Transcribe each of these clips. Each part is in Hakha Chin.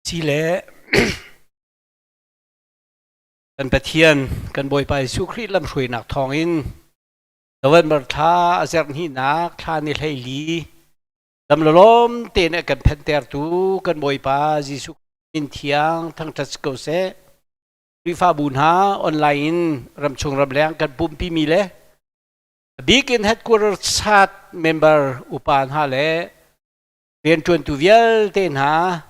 Si le kan Pathian kan Bawipa Jesuh Khrih lamhruainak thawngin November thla a zerh hnihnak thla ni 14 dam lawm tein a kan phentertu kan Bawipa Jesuh min thiang thangṭhat si ko seh. Khrihfabu hna online in ramchung ramleng kan pumpi mi le a bik in headquarter chat member upa hna le rianṭuantu vialte hna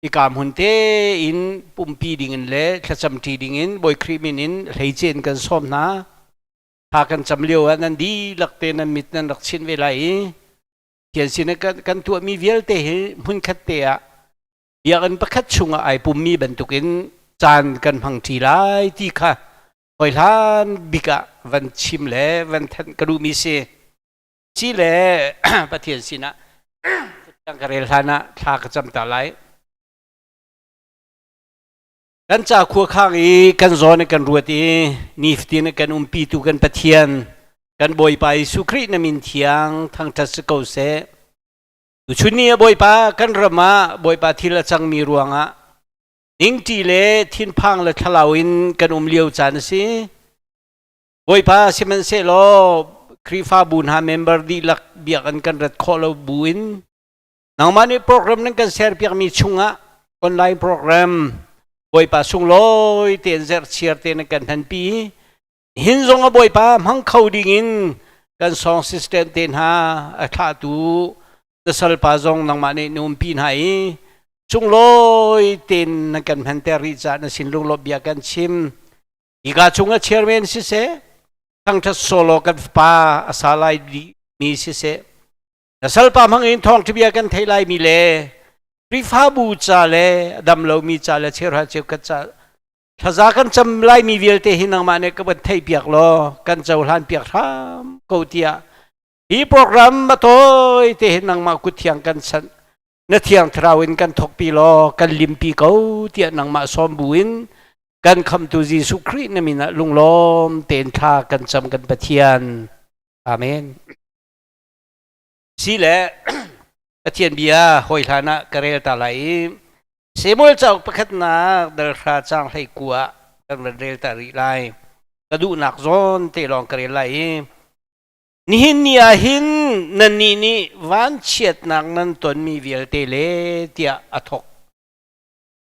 hika hmun tein pumpi dingin le thlacamṭi dingin Bawi Khrih min in hleice in kan sawm hna. Thla kan cam lio ah nan dihlak te nan mit nan rak chinh ve lai i Pathian sin ah kan tuahmi vialte hi hmunkhat te ah biakinn pakhat chungah ai pummi bantukin caan kan hmangṭi lai ti kha hoi hlan bik ah van chim le van thanh ka duhmi si. Si le Pathian sinah ka rel hlan ah thla ka cam ta lai. Kan ca khuakhang i kan zawn i kan ruat i nifatin kan umpitu kan Pathian kan Bawipa Jesuh Khrih na min thiang thangṭhat si ko seh. Tuchun ni ah Bawipa kan ram ah Bawipa thil a cangmi ruangah ningṭi le thinphang le thlalau in kan um lio caan a si. Bawipa sihmanhsehlaw Khrihfabu hna member dihlak biakinn kan rat khawh lo buin nangmah nih program nan kan serpiakmi chungah online program Bawipa sunglawi tein zerhchiar tein nan kan hmanpi. Hin zong a Bawipa hmang kho dingin kan song system te hna a thlahtu na salpa zong nangmah nih na umpi hna i sunglawi tein nan kan hmanter rih caah na sin lunglawmh bia kan chim. Hika chungah chairman siseh, thangṭhat solo kan fapa a sa lai mi siseh, na salpa hmang in thawngṭha bia kan theih lai mi le Khrihfabu ca le a dam lomi ca le cheuhra cheukhat ca thlaza kan cam lai mi vialte hi nangmah nih ka van theih piak law kan cohlan piak hram ko tiah hi program a tawi te hin nangmah kut thiang kan sanh na thiang thlarau in kan thawkpi law kan limpi ko tiah nangmah sawm bu in kan khamtu Jesuh Khrih na min ah lunglawm tein thla kan cam kan Pathian. Amen. Si le Pathian bia hawi hlan ah ka rel ta lai i Samuel cauk pakhatnak dal hra cang hlei kua kan van rel ta rih lai. Ka duhnak zawn te lawng ka rel lai i nihin ni ah hin nannih nih vanchiatnak nan tonmi vialte le tiah a thawk.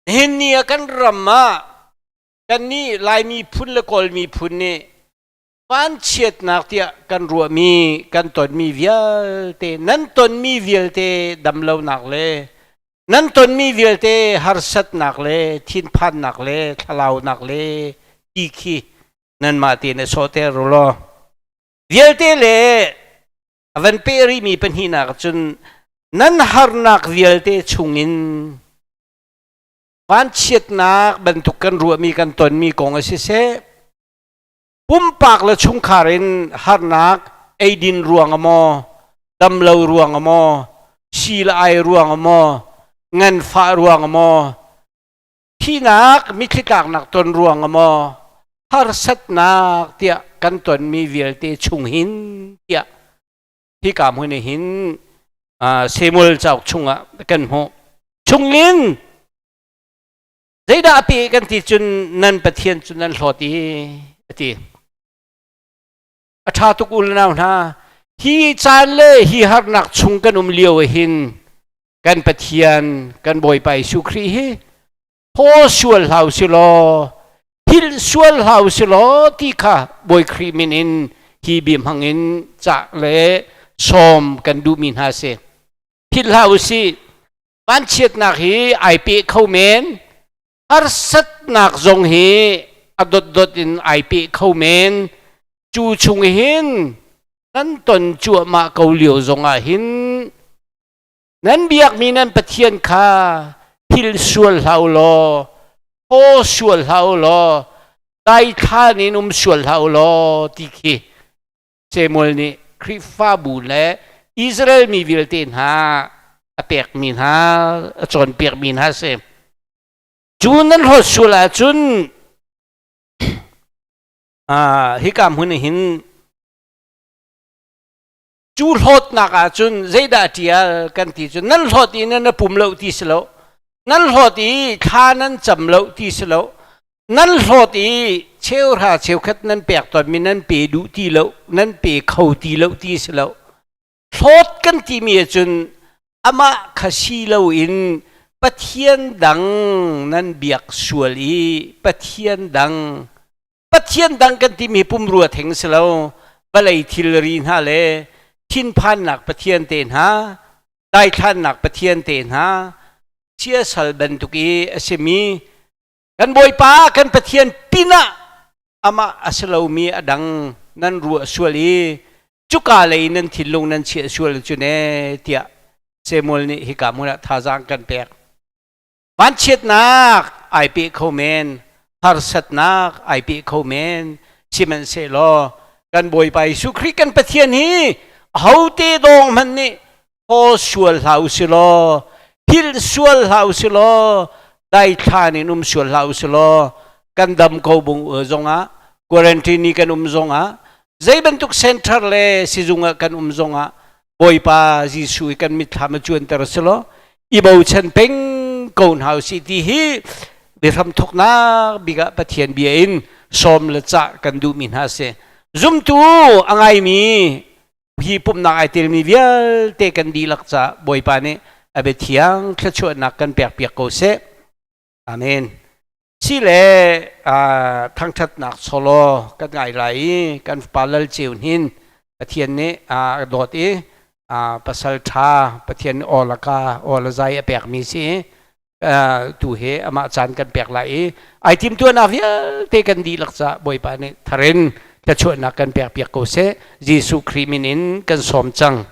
Nihin ni ah kan ram ah kannih Laimi phun le Kawl miphun nih vanchiatnak tiah kan ruahmi kan tonmi vialte nan tonmi vialte damlonak le nan tonmi vialte harsatnak le thinphannak le thlalaunak le ti khi nanmah tein a sawhter u law vialte le a van peh rihmi pahnihnak cun nan harnak vialte chungin vanchiatnak bantuk kan ruahmi kan tonmi kong a siseh pumpak le chungkhar in harnak eidin ruang maw damlo ruang maw si le ai ruang maw nganfah ruang maw thihnak mitthli tlaknak ton ruang maw harsatnak tiah kan tonmi vialte chung hin tiah hika hmun hin Samuel cauk chungah kan hmuh chungin zeidah a pe kan ti cun nan Pathian cu nan hlawt i a ti a ṭha tuk u nau hna hi caan le hi harnak chung kan um lio hin kan Pathian kan Bawipa Jesuh Khrih hi Haw sual hlau si law, philh sual hlau si law ti kha Bawi Khrih min in hi bia hmang in cah le sawm kan duhmi hna si. Philh hlah u sih, vanchiatnak hi ai peh kho men, harsatnak zong hi a dotdot in ai peh kho men. Cu chung hin nan ton cuahmah ko lio zongah hin Nan biakmi nan Pathian kha phil sual hlah u law, haw sual hlah u law, daithlan in um sual hlah u law ti khi Samuel nih Khrihfabu le Israel mi vialte hna a pekmi hna, a cawnpiakmi hna a si. Cu nan hlawt sual ahcun hika hmun hin Cu hlawtnak ahcun zeidah a ṭial kan ti cu nan hlawt i nan pum lo ti si lo. Nan hlawt i thla nan cam lo ti si lo. Nan hlawt i cheuhra cheukhat nan pek tawnmi nan pe duh ti lo, nan pe kho ti lo ti si lo. Hlawt kan timi ahcun amah kha si loin Pathian dang nan biak sual i Pathian dang Pathian dang kan timi pumrua theng si lo vawlei thilri hna le thinphannak Pathian te hna daithlannak Pathian te hna siasal bantuk i a simi kan Bawipa kan Pathian pinah amah a si lomi a dang nan ruah sual i cuka lei nan thinlung nan chiah sual cu ne tiah Samuel nih hika hmun ah thazaang kan pek. Vanchiatnak ai pe kho men, harsatnak ai pe kho men, sihmanhsehlaw kan Bawipa Jesuh Khrih kan Pathian hi ahote dawng hmanh nih haw sual hlah u si law, philh sual hlah u si law, daithlan in um sual hlah u si law, kan dam ko bung zongah, quarantine i kan um zongah, zei bantuk center le sizung ah kan um zongah Bawipa Jesuh i kan mitthlam a cuanter si law, i bochan peng ko hna u sih ti hi biahram thawknak bik ah Pathian bia in sawm le cah kan duhmi hna a si. Zumtu a ngaimi hi pumhnak ai telmi vialte kan dihlak caah Bawipa nih a biathiang thluachuahnak kan pekpiak ko seh. Amen. Si le thangṭhatnak solo kan ngai lai i kan fapa Lal Ceu Hnin Pathian nih a dawt i pasal ṭha Pathian nih aw laka aw le zai a pekmi si tu hi amah caan kan pek lai i ai timtuahnak vialte kan dihlak caah Bawipa nih tharin thluachuahnak kan pekpiak ko seh. Jesuh Khrih min in kan sawm cang.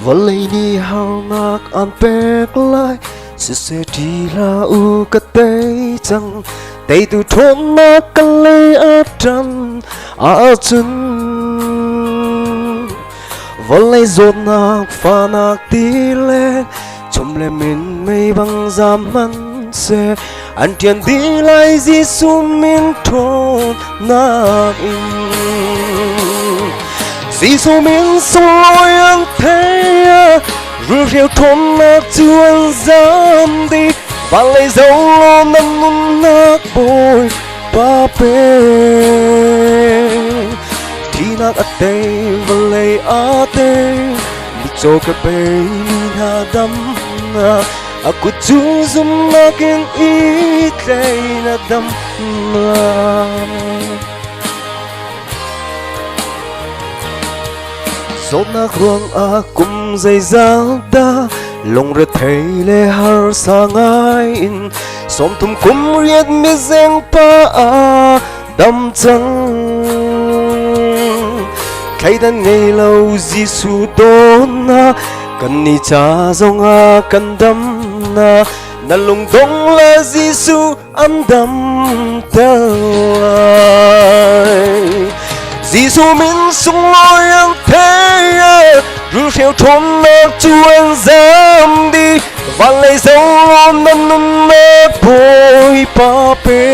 Vawlei nih harnak an pek lai, siseh ṭih hlah u ka tei cang. Teitu ṭhawnnak ka lei a ṭan ahcun vawlei zawtnak fahnak ti le chum le minmei bang zam hmanhseh an ṭian dih lai Jesuh min ṭhawnnak in. Jesuh min sunglawi an thei rulhreu ṭhawnnak cu an zam dih van lei zo law nan nunnak Bawipa pe. Thihnak a tei vawlei a tei mitcaw ka bei mi hna damnak a kut cu zumhnak in i tlei na damnak. Zawtnak ruangah kum zeizat dah lungrethei le harsa ngai in 30 kum riat mizeng pa a dam cang. Thleidan ngei lo Jesuh dawtnak kan ni ca zongah kan damnak na lungdong le Jesuh an damter lai. Jesuh min sunglawi an thei rulhreu ṭhawnnak cu an zam dih van lei zo law nan nunnak Bawipa pe.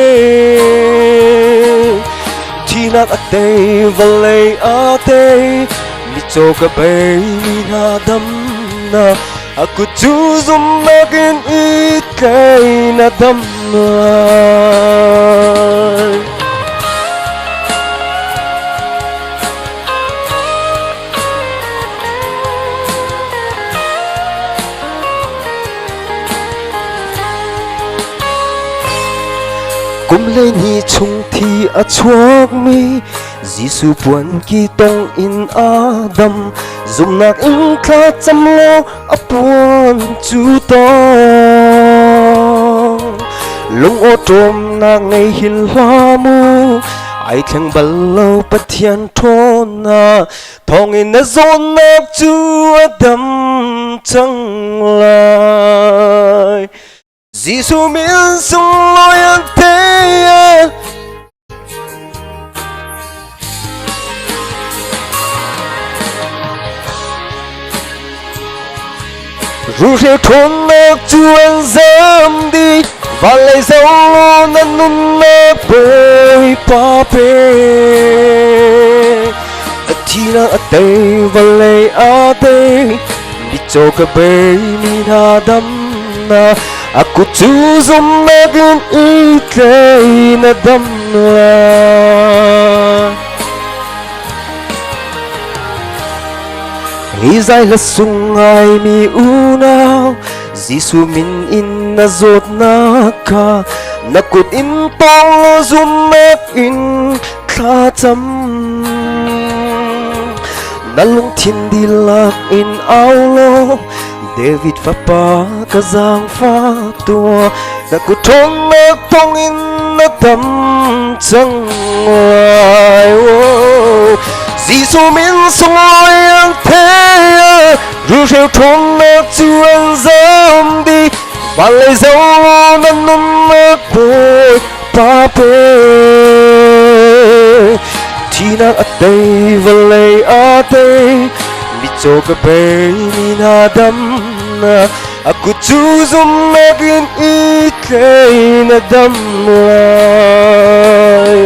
Thihnak a tei vawlei a tei mitcaw ka bei mi hna damnak a kut cu zumhnak in i tlei na dam lai. Kum hleihnih chung thi a chuakmi Jesuh puanki tong in a dam. Zumhnak in thlacam law a puan cu tong. Lungawṭawmnak ngei hin hlah mu, ai thleng bal lo Pathian ṭhawnnak. Thawngin na zawnnak cu a dam cang lai. Jesuh min sunglawi an thei. Rulhreu ṭhawnnak cu an zam dih, van lei zoh law na nunnak Bawipa pe. A thihnak a tei, vawlei a tei, mitcaw ka bei mi hna damnak, a kut cu zumhnak in i tlei na dam lai. Hi zai hla sung ngaimi unau, Jesuh min in na zawtnak kha na kut in tawng law zumhnak in thlacam. Na lungthin dihlak in au law, David fapa ka zaangfah tuah, na kut ṭhawnnak thawngin na dam cang lai. Oh, Jesuh min sunglawi an thei, rulhreu ṭhawnnak cu an zam dih, van lei zoh law na nunnak Bawipa pe. Thihnak a tei, vawlei a tei, mitcaw ka bei mi hna damnak, a kut cu zumhnak in i tlei na dam lai.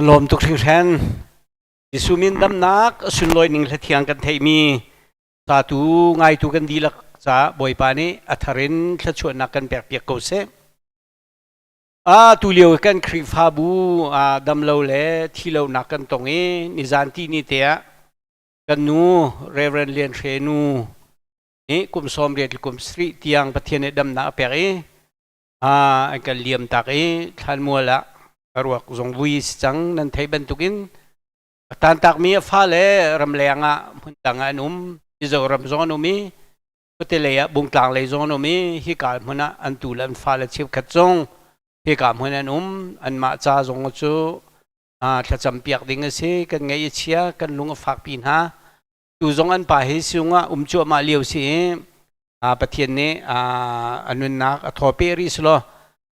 Lawm tuk hringhran. Jesuh min damnak sunlawi ning hlathiang kan theihmi satu ngaitu kan dihlak ca Bawipa nih a thar in thluachuahnak kan pekpiak ko seh. A tu lio kan Khrihfabu damlo le thilonak kan tong i nizan ti ni te ah kan nu Reverend Lian Hre nu nih kum 80 kum sarih tiang Pathian nih damnak a pek i an kan liam tak i thlanmual ah a ruak zong vui si cang. Nan theih bantukin a tantakmi a fale ramleng ah hmundang ah an um, Mizoram zong an um i khuate lei ah Bungtlang lei zong an um i hika hmun ah an tu le an fale cheukhat zong hika hmun an um. Anmah ca zong cu thlacam piak ding a si. Kan ngaih a chia, kan lung a fakpi hna. Tu zong an pa hi sung ah um cuahmah lio si i Pathian nih a nunnak a thaw pe rih selaw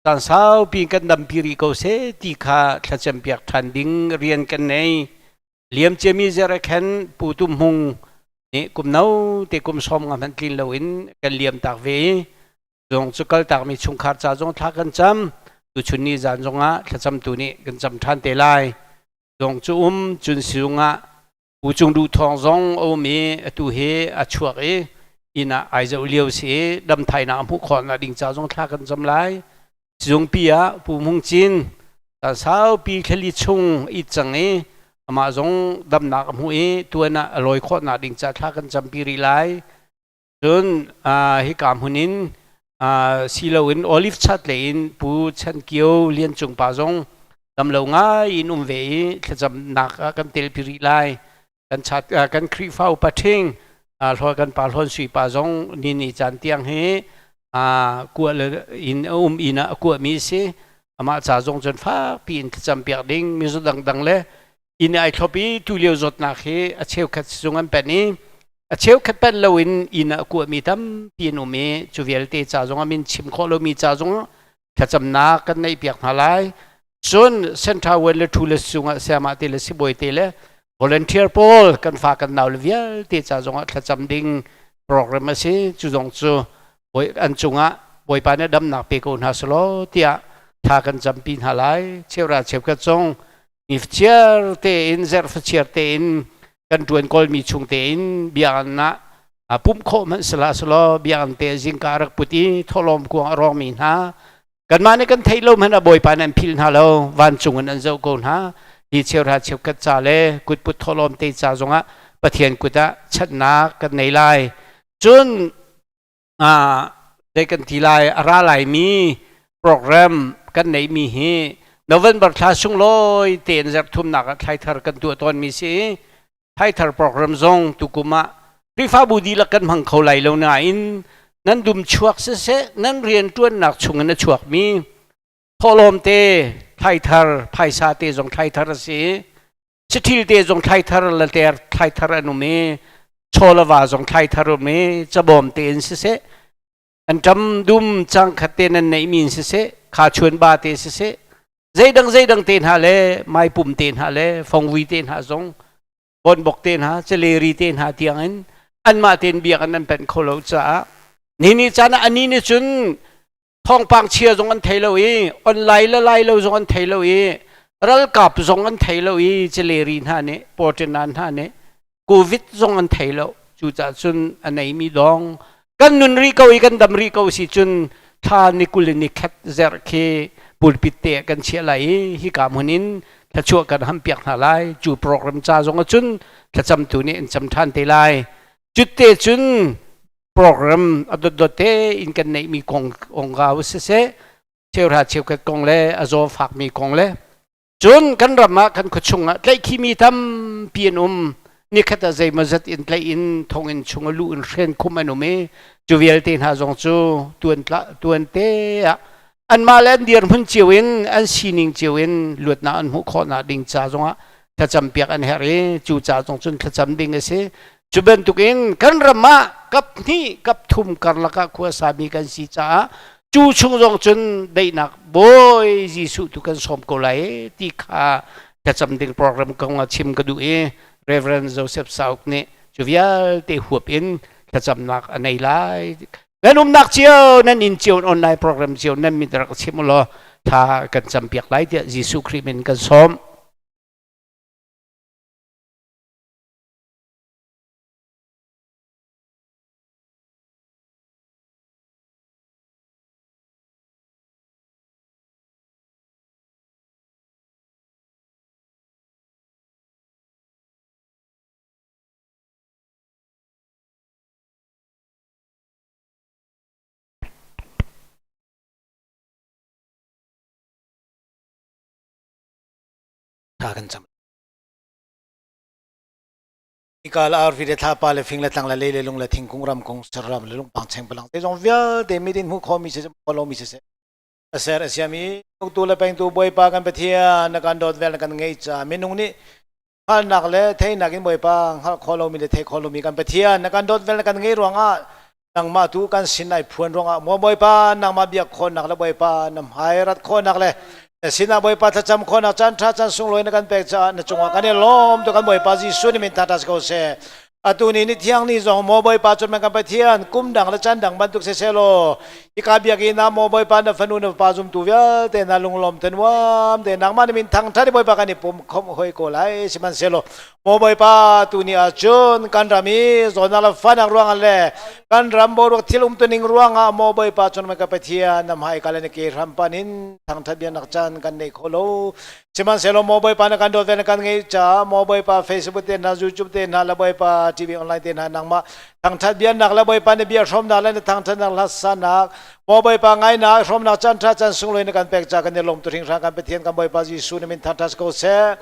caan saupi kan dampi rih ko seh ti kha thlacam piak ṭhan ding rian kan nei. Liam ciami zer khan Pu Tum Hmung nih kum no te kum 50 hmanh tlin loin kan liam tak ve i zong cu kaltakmi chungkhar ca zong thla kan cam. Tuchun ni zan zongah thlacamtu nih kan cam ṭhan te lai. Zong cu um cun sizung ah Pu Cung Duh Thawng zong a um i atu hi a chuak i inn ah ai zoh lio si i damthainak a hmuh khawhnak ding ca zong thla kan cam lai. Sizungpi ah Pu Hmung Cin caan saupi thlali chung it cang i amah zong damnak a hmuh i tuan ah a lawi khawhnak ding ca thla kan campi rih lai. Cun hika hmun in si loin Olive chat lei in Pu Chan Kio Lian Cung pa zong damlo ngai in um ve i thlacamnak ah kan telpi rih lai. Kan chat kan Khrihfa upa ṭhing hlaw kan pa Hlawn Sui pa zong ni ni caan tiang hi kuah le in a um inn ah a kuahmi a si. Amah ca zong cun fakpi in thlacam piak ding mizaw dangdang le inn ai thlop i tulio zawtnak hi a cheukhat sizung an pen i a cheukhat pen loin inn ah kuahmi tampi an um i cu vialte ca zong ah min chim khawh lomi ca zong thlacamnak kan neih piak hna lai. Cun Central Wen le Thu le sungah sayamah te le sibawi te le volunteer pawl kan fa kan nau le vialte ca zong ah thlacam ding program a si. Cu zong cu an cungah Bawipa nih damnak pe ko hna selaw tiah thla kan campi hna lai. Cheura cheukhat zong ni fachiar tein, zarh fachiar tein. Kan ṭuan kawlmi chung tein biakinn ah pumh khawh hmanh sila selaw biakinn te zingka rak put i thawhlawm kuang a rawkmi hna kanmah nih kan theih lo hmanh ah Bawipa nih an philh hna lo, vancung in an zoh ko hna. Hi cheuhra cheukhat ca le kutput thawhlawm te ca zongah Pathian kut ah chanhnak kan nei lai. Cun zei kan ti lai, a ra laimi program kan neihmi hi November thla sunglawi tein zarhthumnak ah thlaithar kan tuah tawnmi si. Thlaithar program zong tukum ah Khrihfabu dihlak kan hmang kho lai lo nain nan dum chuak siseh, nan rianṭuannak chungin a chuakmi thawhlawm te, thlaithar phaisa te zong thlaithar a si, Saṭhil te zong thlaithar later thlaithar an um i chawlava zong thlaithar um i cabawm te in siseh, an ṭam dum cangkhat te nan neihmi in siseh, kha chuan ba te siseh, zeidang zeidang te hna le maipum te hna le fongvui te hna zong, bonbok te hna, caleri te hna tiangin anmah tein biakinn an penh kho lo caah ni ni caan ah ani nih cun thawngpang chia zong an thei lo i online le lai lo zong an thei lo i ralkap zong an thei lo i caleri hna nih pawṭinan hna nih covid zong an thei lo. Cucaah cun a neimi dong kan nun rih ko i kan dam rih ko si cun thla ni 20 ni khat zerh khi pulpit te kan chiah lai i hika hmun in thluachuah kan ham piak hna lai. Cu program ca zong ah cun thlacamtu nih an cam ṭhan te lai. Cutte cun program a dotdot te in kan neihmi kong kongkau siseh, cheuhra cheukhat kong le a zaw fakmi kong le cun kan ram ah, kan khuachung ah tlaihkhimi tampi an um. Nikhat ah zeimawzat in tlaih in thonginn chung a luh in hren khum an um i cu vialte hna zong cu tuan tuan te ah anmah le an dirhmun cio in, an sining cio in luatnak an hmuh khawhnak ding ca zongah thlacam piak an herh i cu ca zong cun thlacam ding a si. Cu bantukin kan ram ah kap hnih kap thum karlak ah khua sami kan si caah cu chung zong cun daihnak Bawi Jesuh tu kan sawm ko lai ti kha thlacam ding program kong ah chim ka duh i Reverend Joseph Sauk nih cu vialte huap in thlacamnak a nei lai. Nan umnak cio, nan inn cio, online program cio nan mit rak chim ulaw thla kan campiak lai tiah Jesuh Khrih min kan sawm. Thla kan cam. Hika le arfi le thlapa le fing le tlang le lei le lung le thingkung ramkung saram le lungpang chengpalang zeizong vialte mit in hmuh khawhmi siseh hmuh khawh lomi siseh a ser a siami uktu le pengtu Bawipa kan Pathian, na kan dawt vel na kan ngeih caah minung nih hngalhnak le theihnak in Bawipa hngalh khawh lomi le theih khawh lomi kan Pathian, na kan dawt vel na kan ngeih ruangah, nangmah tu kan sin ai phuan ruangah maw Bawipa, nangmah biak khawhnak le Bawipa na hmai rat khawhnak le na sinah Bawipa thlacam khawhnak caan ṭha caan sunglawi na kan pek caah na cungah kan i lawm tu. Kan Bawipa Jesuh nih min tha ko seh. Atu ni ni thiang ni zong maw Bawipa cun kan Pathian, kum dang le caan dang bantuk siseh law hika biakinn ah maw Bawipa na fanu na fapa zumtu vialte na lunglawm te nuam te nangmah na min thangṭhat i Bawipa kan i pum khawmh hoi ko lai. Sihmanhsehlaw maw Bawipa, tu ni ahcun kan ram i zawtnak le fahnak ruangah le kan ram boruak thil umtuning ruangah maw Bawipa cun ka Pathian, na hmaika le na ke hram pan in thangṭhat biaknak caan kan nei kho lo. Sihmanhsehlaw maw Bawipa, na kan dawt ve na kan ngeih caah maw Bawipa, Facebook te hna, YouTube te hna le Bawipa TV online te hna nangmah thangṭhat biaknak le Bawipa na bia hrawmnak le na thangṭhatnak hlasanak maw Bawipa ngainak hrawmnak caan ṭha caan sunglawi na kan pek caah kan i lawm tu hringhran. Kan Pathian, kan Bawipa Jesuh na min thangṭhat ko seh.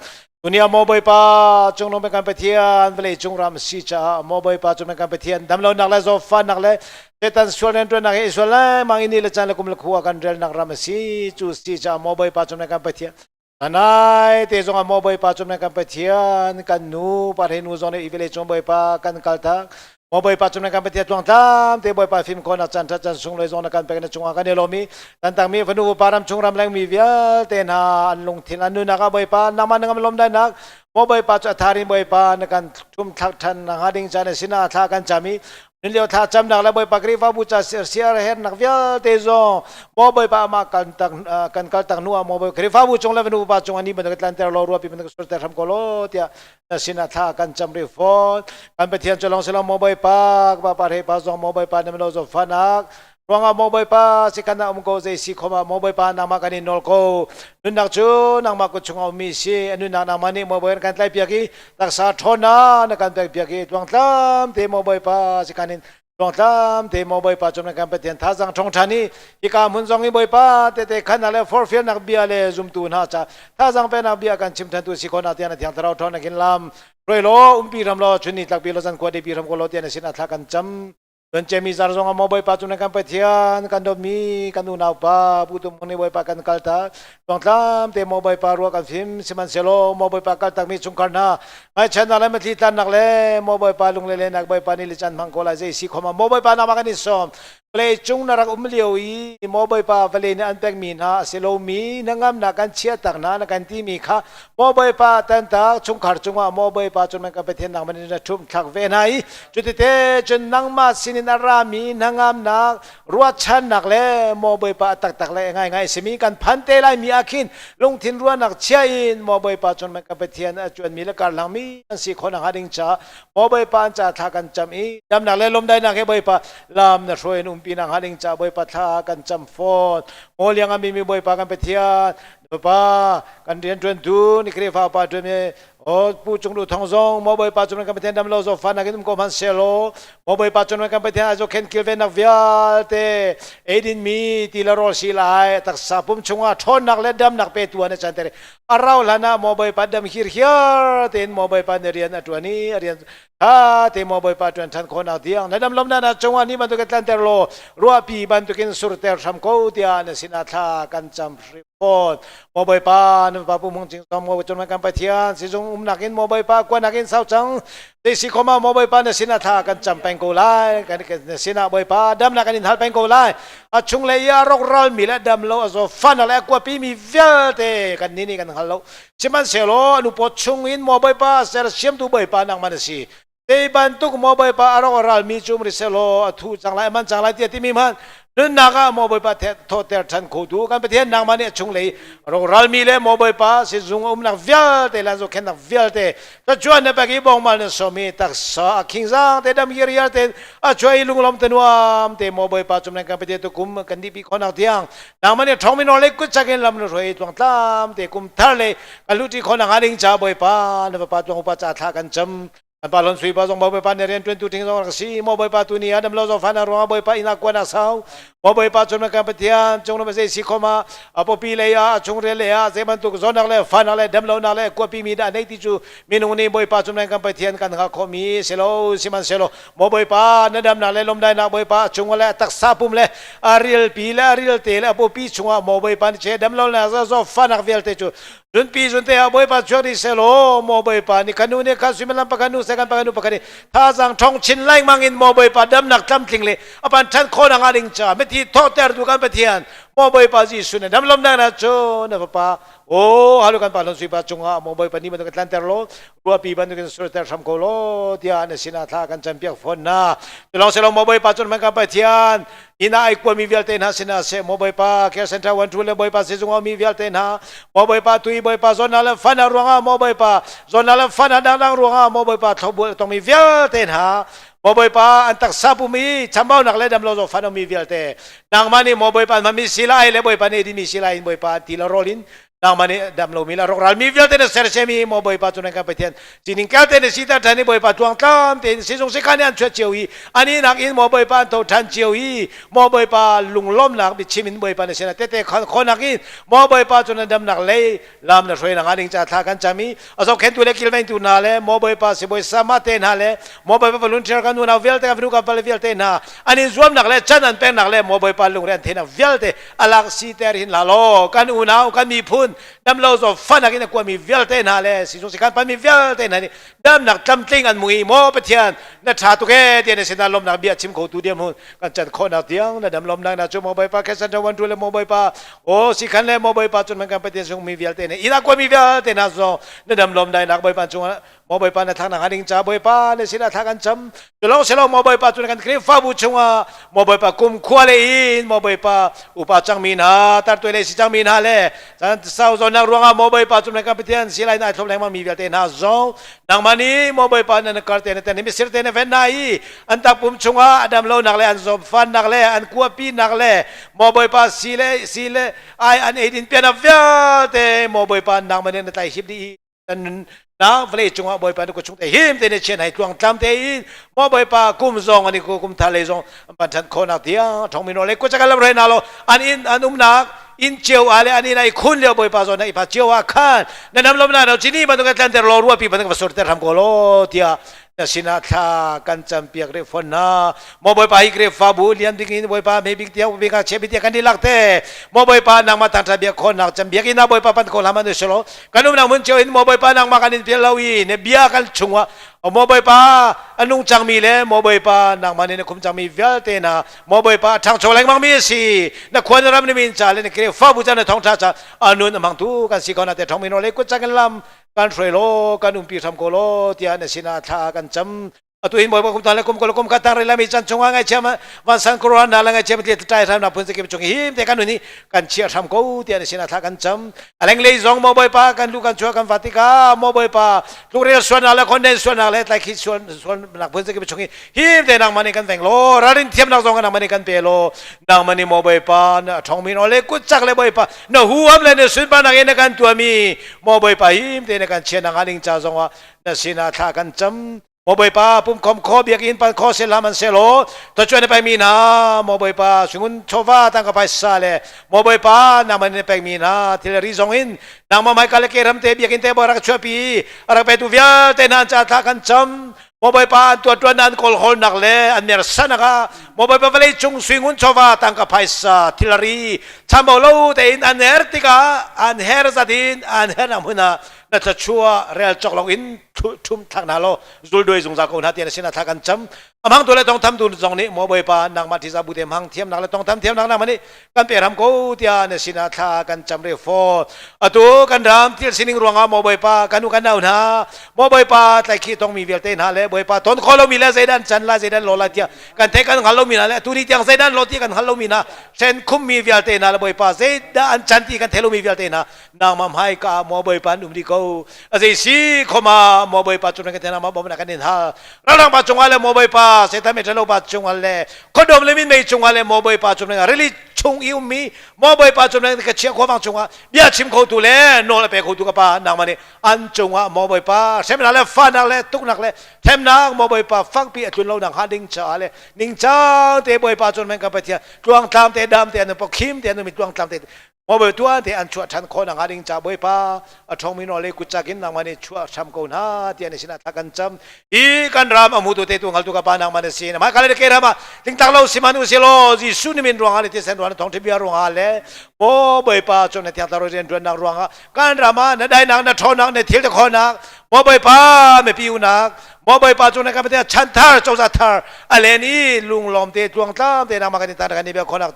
Dunia maw Bawipa cunglung kan Pathian, vawlei cung ram si caah maw Bawipa cung kan Pathian, damlonak le zawtfahnak le Satan sual rianṭuannak hi sual lengmang i ni le caan le kum le khua kan relnak ram a si. Cu si caah maw Bawipa cung kan Pathian, anai te zongah maw Bawipa cung kan Pathian, kan nu pa nu zong nih i vawlei cung Bawipa kan kal tak maw Bawipa cung kan Pathian, tluangtlam te Bawipa fim khawhnak caan ṭhat caan sunglawi zong na kan pek, na cungah kan i lawm i kan tangmi fanu pa ram chung ram leng mi vialte hna an lungthin an nunnak ah Bawipa nangmah na ngam lawmdainak maw Bawipa cu a thar in Bawipa na kan thum thlak ṭhan hnga ding caan a sinah thla kan cam i. Nun lio thla camnak le Bawipa Khrihfabu ca siahernak vialte zong maw Bawipa amah kan tak kan kal tak hnu ah maw Bawipa Khrihfabu cung le nu pa cung ani bantuk tlanter law ruapi bantuk surter hram ko law tiah na sinah thla kan cam rih fawn. Kan Pathian cu lawng si lo maw Bawipa ka pa re pa zong maw Bawipa na lo zo fanak ruangah maw Bawipa si kan ah um ko zei si khom ah maw Bawipa nangmah kan in nawl ko. Nunnak cu nangmah kut chungah ummi si. Nunnak nangmah nih maw Bawipa kan tlai piak i taksa ṭhawnnak na kan pek piak i tluangtlam te maw Bawipa si kan in tluangtlam te maw Bawipa cung kan Pathian thazaang ṭhawng ṭhan i hika hmun zong i Bawipa tete khan le forhfialnak bia le zumtu hna ca thazaang peknak bia kan chim ṭhan tu si khawhnak tiang na Thiang Thlarau ṭhawnnak in lam hruai law umpi hram law chun ni tlak pi law zan khua dei pi hram ko law tiang na sin ah thla kan cam. Kan cemi zar zong ah maw Bawipa cu na kan Pathian kan dawtmi kan unau pa Pu Tum nih Bawipa kan kal tak tluangtlam te maw Bawipa ruah kan fim sihmanhsehlaw maw Bawipa kal takmi chungkhar hna ngaihchiatnak le mitthli tlannak le maw Bawipa lungle lenak Bawipa nih lican hmang ko lai zei si khom ah maw Bawipa nangmah kan i sawm. Vawlei cung na rak um lio i maw Bawipa vawlei nih an pekmi hna a si lomi na ngamnak kan chiah tak hna na kan timi kha maw Bawipa tantak chungkhar cungah maw Bawipa cun kan Pathian nangmah nih na ṭhumh thlak ve hna i Cutite cun nangmah sinin a rami hnangamnak, ruahchannak le maw Bawipa a taktak le ngaingai simi kan phan te laimi ah khin lungthin ruahnak chia in maw Bawipa cun kan Pathian a cuanmi le karhlangmi an si khawh nakhnga ding caah maw Bawipa an ca thla kan cam i damnak le lawmdainak he Bawipa lam na hruai in umpi nakhnga ding caah Bawipa thla kan cam fawn. Maw liang a mimi Bawipa kan Pathian, Bawipa kan rianṭuantu ni Khrihfa upa ṭuanmi O Pu Cung Lu Thong zong maw Bawipa cung kan Pathian dam lo zo fa nakin um ko hmanh selaw maw Bawipa cung kan Pathian ai khen kilvennak vialte eidin mi ti le rawl si lai taksa pum chungah ṭhawnnak le damnak pe tu an chan ter a rau hlan ah maw Bawipa dam hir hiar tein maw Bawipa nih rian a ṭuan i a rian tha te maw Bawipa ṭuan ṭhan khawhnak tiang na dam lomnak na cungah ni bantuk tlanter law ruahpi bantukin surter hram ko tiah na sinah thla kan cam hrim fawn. Maw Bawipa, na Fapa Pu Hmung Cing Som, Maw Cun kan Pathian, sizung umnak in Maw Bawipa, kuanak in sau cang. Te si khoma Maw Bawipa na sinah thla kan cam peng ko lai. Kan na sinah Bawipa damnak kan in hal peng ko lai. A chung le i a rawkral mi le dam lo a zaw fan le a kuapi mi vialte kan ni nih kan hngal lo. Sihmanhsehlaw anu paw chung in Maw Bawipa sersiamtu Bawipa nangmah na si. Te bantuk maw Bawipa a rak ralmi cu um rih sehlaw a thu cang lai a man cang lai tiah timi hmanh nunnak ah maw Bawipa thawhter ṭhan khotu kan Pathian nangmah nih a chunglei rak ralmi le maw Bawipa sizung a umnak vialte le an zohkhenhnak vialte tlachuan na pek i bongmal na sawm i taksa a khingzang te dam hiriar te a chuai lunglawm te nuam te maw Bawipa cum kan Pathian tukum kan dihpi khawhnak tiang nangmah nih ṭhawngmi nawl le kut chak in lam na hruai tluangtlam te kum thar le kan luhṭi khawhnak hnga ding ca Bawipa na fapa tluang upa ca thla kan cam. An pa lon sui pa zong Bawipa nih rian ṭuantu ṭing zong rak si. Maw Bawipa tu ni ah dam lo zong fan ruangah Bawipa inn ah kuan a sau. Maw Bawipa cun kan Pathian cung lam zei si khom ah a pawpi lei ah a chungril lei ah zei bantuk zawtnak le fanak le damlonak le kuapi mi dah nei ti cu minung nih Bawipa cun kan Pathian kan hngalh khawhmi si lo. Sihmanhsehlaw maw Bawipa na damnak le lawmdainak Bawipa a chung le a taksa pum le a rilpi le a rilte le a pawpi chungah maw Bawipa nih che damlonak zaw fanak vialte cu Zunpi zunte ah Bawipa chuak dih selaw maw Bawipa nih kan nu nih khan suimilam pakhat nu second pakhat nu pakhat nih thazaang ṭhong chin lengmang in maw Bawipa damnak tlamtling le a pan ṭhan khawhnak hnga ding caah mithi thawhter tu kan Pathian maw Bawipa Jesuh na damlomnak na cu na fapa o halu kan pa hlon sui pa cungah maw Bawipa ni bantuk tlanter law ruahpi bantukin surter hram ko law tiah na sinah thla kan campiak fawn na tulong selaw maw Bawipa cun man kan Pathian Inn ah ai kuami vialte hna sinah seh, maw Bawipa, Care Center 1 2 le Bawipa sizung a ummi vialte hna, maw Bawipa, tu i Bawipa zawnnak le fana ruangah, maw Bawipa, zawnnak le fana dangdang ruangah, maw Bawipa, thlopbul a tongmi vialte hna, maw Bawipa, an taksa pum i chambaunak le damlo zawtfan a ummi vialte, nangmah nih maw Bawipa an hmanmi silai le Bawipa nih dimi silai in Bawipa ti le rawl in nangmah nih damlomi le rawkralmi vialte na sersiam i maw Bawipa cu nan kan Pathian sining kelte na siter ṭhan i Bawipa tluangtlam tein sizung sikhan an chuah cio i ani nak in maw Bawipa an tho ṭhan cio i maw Bawipa lunglawmnak biachim in Bawipa na sinah tete khawnak in maw Bawipa cu nan damnak lei lam na hruai nakhnga ding ca thla kan cam i a zohkhentu le kilvengtu hna le maw Bawipa sibawi sama te hna le maw Bawipa volunteer kan unau vialte kan fanu kan pale vialte hna an in zuamnak le chan an peknak le maw Bawipa lungre an theihnak vialte alak siter hin hlah law kan unau kan miphun damlo zaw fanak in a kuami vialte hna le sizung sikhan panmi vialte hna nih Damnak tlamtling an mui maw Pathian na tha tuk e tiah na sinah lawmnak bia chim kho tu diam hun kan can khawhnak tiang na dam lawmnak na cu maw Bawipa khesan ṭha wan tu le maw Bawipa o si khan le maw Bawipa cun man kan Pathian sung mi vialte ne ina kuami vialte na zong na dam lawm dai nak Bawipa cungah maw Bawipa na thak nak ding ca Bawipa na sinah thla kan cam culong selo maw Bawipa cun kan Khrihfabu chungah maw Bawipa kum khua le in maw Bawipa upa cangmi hna tartuai le si cangmi hna le chan sau zawnnak ruangah maw Bawipa cun kan Pathian silai na thlop lengmang mi vialte hna zong nangmah nih maw Bawipa na kar te na ten misir te na ven hna i an takpum chungah a dam lonak le an zawmfannak le an kuapinak le maw Bawipa si le si le ai an eidin pian vialte maw Bawipa nangmah nih na tlai hip dih i kan nunnak vawlei cungah Bawipa na kut chung te him te ne chian hai tluang tlam te in maw Bawipa kum zong ani ku kum tha lei zong an pan than khawnak tiang thong mino le kuchaka lam re na lo an in an umnak in cio a le an in ai khun lio Bawipa zon na ipa cio a khan na nam lom na no chini ban ka tlan ter lo ruwa pi ban ka sur ter ham ko lo tia na sinah thla kan campiak rih fawn hna. Maw Bawipa hi Khrihfabu lian bik in Bawipa hme bik tiang bik ah chia bik tiang kan dilak te. Maw Bawipa nangmah thangṭhat bia khawnnak cam biakinn ah Bawipa pan ko hlah man usilo. Kan umnak hmun cio in Maw Bawipa nangmah kan in pial lo i na bia kan chungah Maw Bawipa a nung cangmi le Maw Bawipa nangmah nih na khum cangmi vialte hna Maw Bawipa a ṭhangcho lengmang mi a si. Na khua na ram na min ca le na Khrihfabu ca na thawngṭha ca a nun a hmangtu kan si ko na te ṭhong mino le kut cang in lam kan hruai law kan umpi hram ko law tiah na sinah thla kan cam. Atu hin Bawipa kum le kum kul kum khat tang lami chan chungah ngaihchiam vansan khuaruahhar na le ngaihchiam tli tlai hram na phun zakip chung him te kan nun hi kan chiah hram ko tiah na sinah thla kan cam. Aleng lei zong maw Bawipa kan lu kan chuah kan va tikah maw Bawipa tlukrial sualnak le khonden sualnak le tlai khi sual sualnak phun zakip chung hi him te nangmah nih kan veng law ralrin thiamnak zong nangmah nih kan pe law nangmah nih maw Bawipa na ṭhawngmi no le kut cak le Bawipa na huham le na sunparnak in na kan tuahmi maw Bawipa him te na kan chiahnak hnga ding ca zongah na sinah thla kan cam. Maw Bawipa pumkhom kho biakinn pan kho sel hlah selaw tochuan na pekmi hna maw Bawipa sungun chawva tangka phaisa le maw Bawipa nangmah na pekmi hna thil ri zong in nangmah hmaika le ke ram te biakinn te bawi rak chuahpi a rak petu vialte hna an ca thla kan cam. Maw Bawipa an tuahtuan an kawlhawlnak le an mersanak ah Maw Bawipa vawlei cung suingun chawva tangka phaisa thilri chambau lo tein an her tikah an her zat in an hernak hmun ah na thluachuah rel cawk lo in ṭhum thlak hna law zulduai zungzal ko hna tiah na sinah thla kan cam. Amang tu le tongtham tu zong nih maw Bawipa nangmah ṭihzah bu te hmang thiamnak le tongtham thiamnak nangmah nih kan pe ram ko tiah na sinah thla kan cam re fawn. Atu kan ram thil sining ruangah maw Bawipa kan u kan nau hna maw Bawipa tlaikhi tongmi vialte hna le Bawipa ton kho lomi le zeidan can lai zeidan lo lai tiah kan theih kan hngal lomi hna le atu ni tiang zeidan lo ti kan hngal lomi hna hren khummi vialte hna le Bawipa zeidah an can ti kan theih lomi vialte hna nangmah hmaika maw Bawipa an um dih ko. A zei si khoma maw Bawipa cu kan thena ma bom na kan in hal. Ralrang pa cungah le maw Bawipa Satan me ṭhalo pa cungah le khuadawm le minmei cungah le maw Bawipa cu rili chung i ummi maw Bawipa cu ka chia khuavang cungah bia chim khotu le nawl a pe khotu ka pa nangmah nih an cungah maw Bawipa hremnak le fahnak le tuknak le thlemnak maw Bawipa fakpi a tlun lo nak hnga ding caah le ningcang te Bawipa cu ka Pathian tluangtlam te dam te an pawkhim te an um tluangtlam te Maw tuan te an chuah ṭhan khawh nakhnga ding ca Bawipa a ṭhawngmi nawl le kutcak in nangmah nih chuah hram ko hna tiah na sinah thla kan cam. Hi kan ram a hmutu te tu hngaltu ka pa nangmah na si. Mah kale ke ram ah tlingtlak lo si hmanh u si law Jesuh ni min ruangah le thisen ruangah thawngṭha bia ruangah le maw Bawipa cu na thiang thlarau rian ṭuannak ruangah kan ram ah na dainak na ṭhawnnak na thil te khawhnak maw Bawipa mipi unak maw Bawipa cu na kan Pathian chan thar cozah thar a len i lunglawm te tluangtlam te nangmah kan in tan kan i bia khawhnak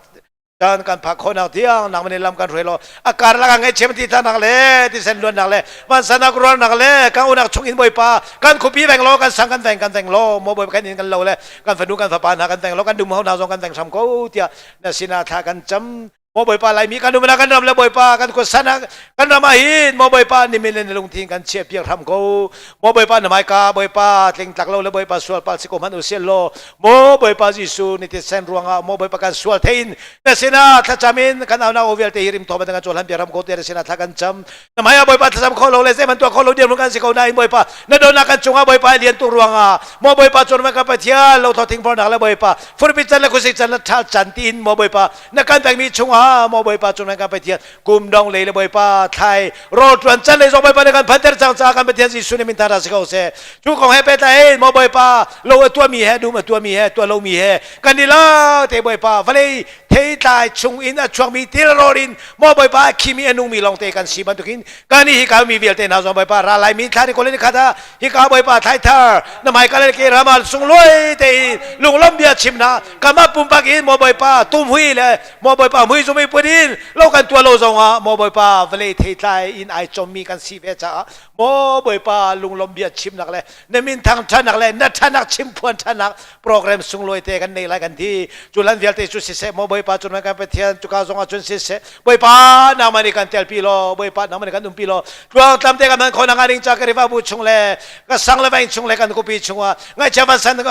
kan kan phak khawhnak tiang nangmah nih lam kan hruai law a karlak ah ngaihchiam ti thanak le tisen luannak le vansanak rualnak le kan unak chung in Bawipa kan khuapi veng law kan sang kan veng kan veng law maw Bawipa kan inn kan lo le kan fanu kan fapa hna kan veng law kan dum ho hna zong kan veng hram ko tiah na sinah thla kan cam. Maw Bawipa Laimi kan umnak kan ram le Bawipa kan khuasan kan ram ah hin maw Bawipa nimin le na lungthin kan chiah piak hram ko. Maw Bawipa na hmaika Bawipa tlingtlak lo le Bawipa sual pal si ko hmanh u sih law maw Bawipa Jesuh ni thisen ruangah maw Bawipa kan sual thein na sinah thlacam in kan aunak aw vialte hi rim thawm kan chawl han ram ko te na sinah thla kan cam. Na hmai ah Bawipa thlacam kho lo le zeihmanh tuah kho lo dirhmun kan si ko nain Bawipa na dawtnak kan cungah Bawipa lian tuk ruangah maw Bawipa cun kan Pathian lo tho thing nak le Bawipa furpi can le khuasik can le ṭhal can tiin maw Bawipa na kan pekmi chungah maw Bawipa cun kan Pathian kum dong lei le Bawipa thlai rawl ṭuan can lei zong Bawipa nih kan phanter cang caah kan Pathian Jesuh nih min thar si ko seh. Cu kong he pehtlai in maw Bawipa lo a tuahmi he dum a tuahmi he tuah lomi he kan i la te Bawipa vawlei Theitlai chung in a chuakmi tilrawl in maw Bawipa a khimi a nungmi lawngte kan si bantukin kan i hika mi vialte hna zong Bawipa ra lai mi thla ni kul ni khat ah hika Bawipa thlai thar na hmaika le ke ram ah sunglawi tein lunglawm bia chim hna kanmah pumpak in maw Bawipa tumhui le maw Bawipa mui zumi put in lo kan tuah lo zong ah maw Bawipa vawlei theitlai in ai chommi kan si ve caah maw Bawipa lunglawm bia chimnak le na min thangṭhatnak le na ṭhatnak chimphuan ṭhatnak program sunglawi te kan nei lai kan ti. Cu lan vialte cu siseh maw Bawipa cun kan Pathian cuka zong ah cun siseh Bawipa nangmah nih kan telpi law, Bawipa nangmah nih kan umpi law, tluangtlam te kan hman khawh nakhnga ding ca ka rivabu chung le ka sang le vaing chung le kan khuapi chungah ngaihchia vansan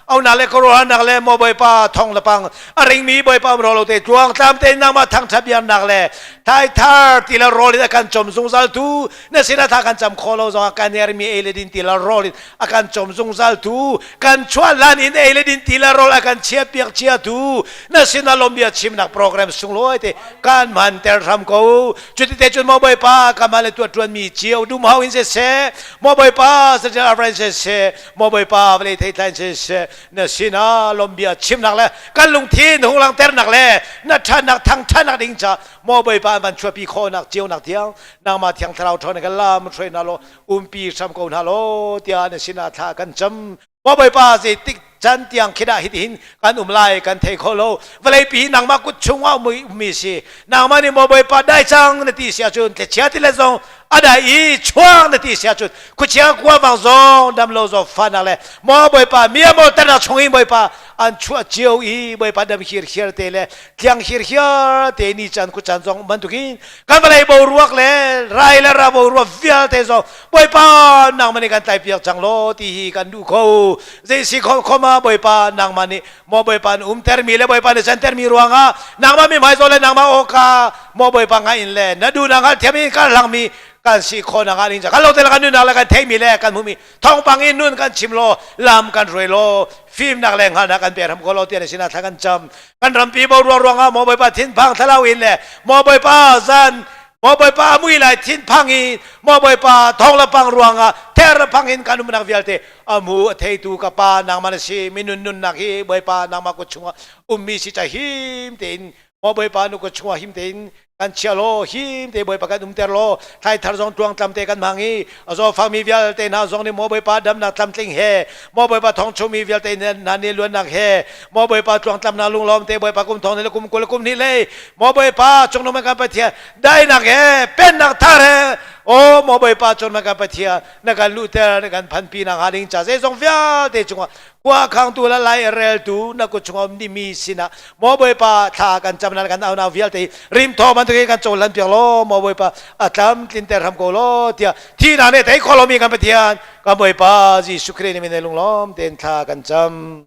aunak le khuaruahnak le maw Bawipa thong le pang a ringmi Bawipa um ro lo te tluangtlam te nangmah thangṭhat biaknak le thaithar ti le rawl in a kan cawm zungzal tu na sinah tha kan cam kho lo zongah kan hermi ei le din ti le rawl in a kan cawm zungzal tu kan chuah lan in ei le din ti le rawl a kan chia piak chia tu na sinah lawmbia chimnak program sunglawi te kan hman ter hram ko. Cuti te cun maw Bawipa ka mah le tuah tuan mi cio dum hau in siseh, maw Bawipa saṭil arva in siseh, maw Bawipa vawlei theitlai in siseh, na sinah lawmbia chimnak le kan lungthin hung langhternak le na ṭhatnak thangṭhatnak ding ca maw Bawipa an van chuahpi khawhnak cionak tiang nangmah Thiang Thlarau ṭhawn kan lam hruai hna law umpi hram ko hna law tiah na sinah thla kan cam. Maw Bawipa, zeitik can tiang khi dah hitihin kan um lai kan thei kho lo. Vawleipi hi nangmah kut chungah ummi si. Nangmah nih maw Bawipa dai cang na ti si ahcun thlichia ti le zong a dai i chuang na ti si ahcun khuachia kuavang zong dam lo zong fahnak le maw Bawipa mi a mawlternak chung in Bawipa an chuah cio i Bawipa dam hirhiar te le tliang hirhiar te ni caan khuacaan zong bantukin kan vawlei boruak le rai le ra boruak vialte zong Bawipa nangmah nih kan tlaipiak cang law ti hi kan duh kho. Zei si kho khoma Bawipa nangmah nih maw Bawipa na umtermi le Bawipa na cantermi ruangah nangmah mi hmai zaw le nangmah awka maw Bawipa ngai in le na duhnak hngalhthiam in kan hlangmi kan si kho nak ah ding kan lo te le kan nunnak le kan theimi le kan hmuhmi thawngpang in nun kan chim law lam kan hruai law fimnak le hngalhnak kan pe hram ko law tiah sinah thla kan cam. Kan rampi boruak ruangah maw Bawipa thinphang thlalau in le maw Bawipa zan maw Bawipa a mui lai thinphang in maw Bawipa thong le pang ruangah ther le phang in kan umnak vialte a mu a theitu ka pa nangmah na si. Minun nunnak hi Bawipa nangmah kut chungah ummi si ca him tein maw Bawipa nu kut chungah him tein kan chia law, him te Bawipa kan umter law, thlai thar zong tuang tlam te kan hmang i a zawfakmi vialte hna zong nih maw Bawipa damnak tlamtling he, maw Bawipa thong chungmi vialte hna nih luannak he, maw Bawipa tluangtlamnak lunglawm te Bawipa kum thong le kum 20 le kum hnih lei maw Bawipa cungnung kan Pathian dainak he pennak thar he o maw Bawipa cungnung kan Pathian na kan luhter na kan phanpi nak hnga ding ca zeizong vialte cungah khua khangtu le lai reltu na kut chungah um dimi sinah maw Bawipa thla kan cam na kan au vialte rim thaw bantukin kan cohlan piak law maw Bawipa a tlam tlinter hram ko law tiah thihnak nih tei kho lomi kan Pathian kan Bawipa Jesuh Khrih nih min lunglawm tein thla kan cam.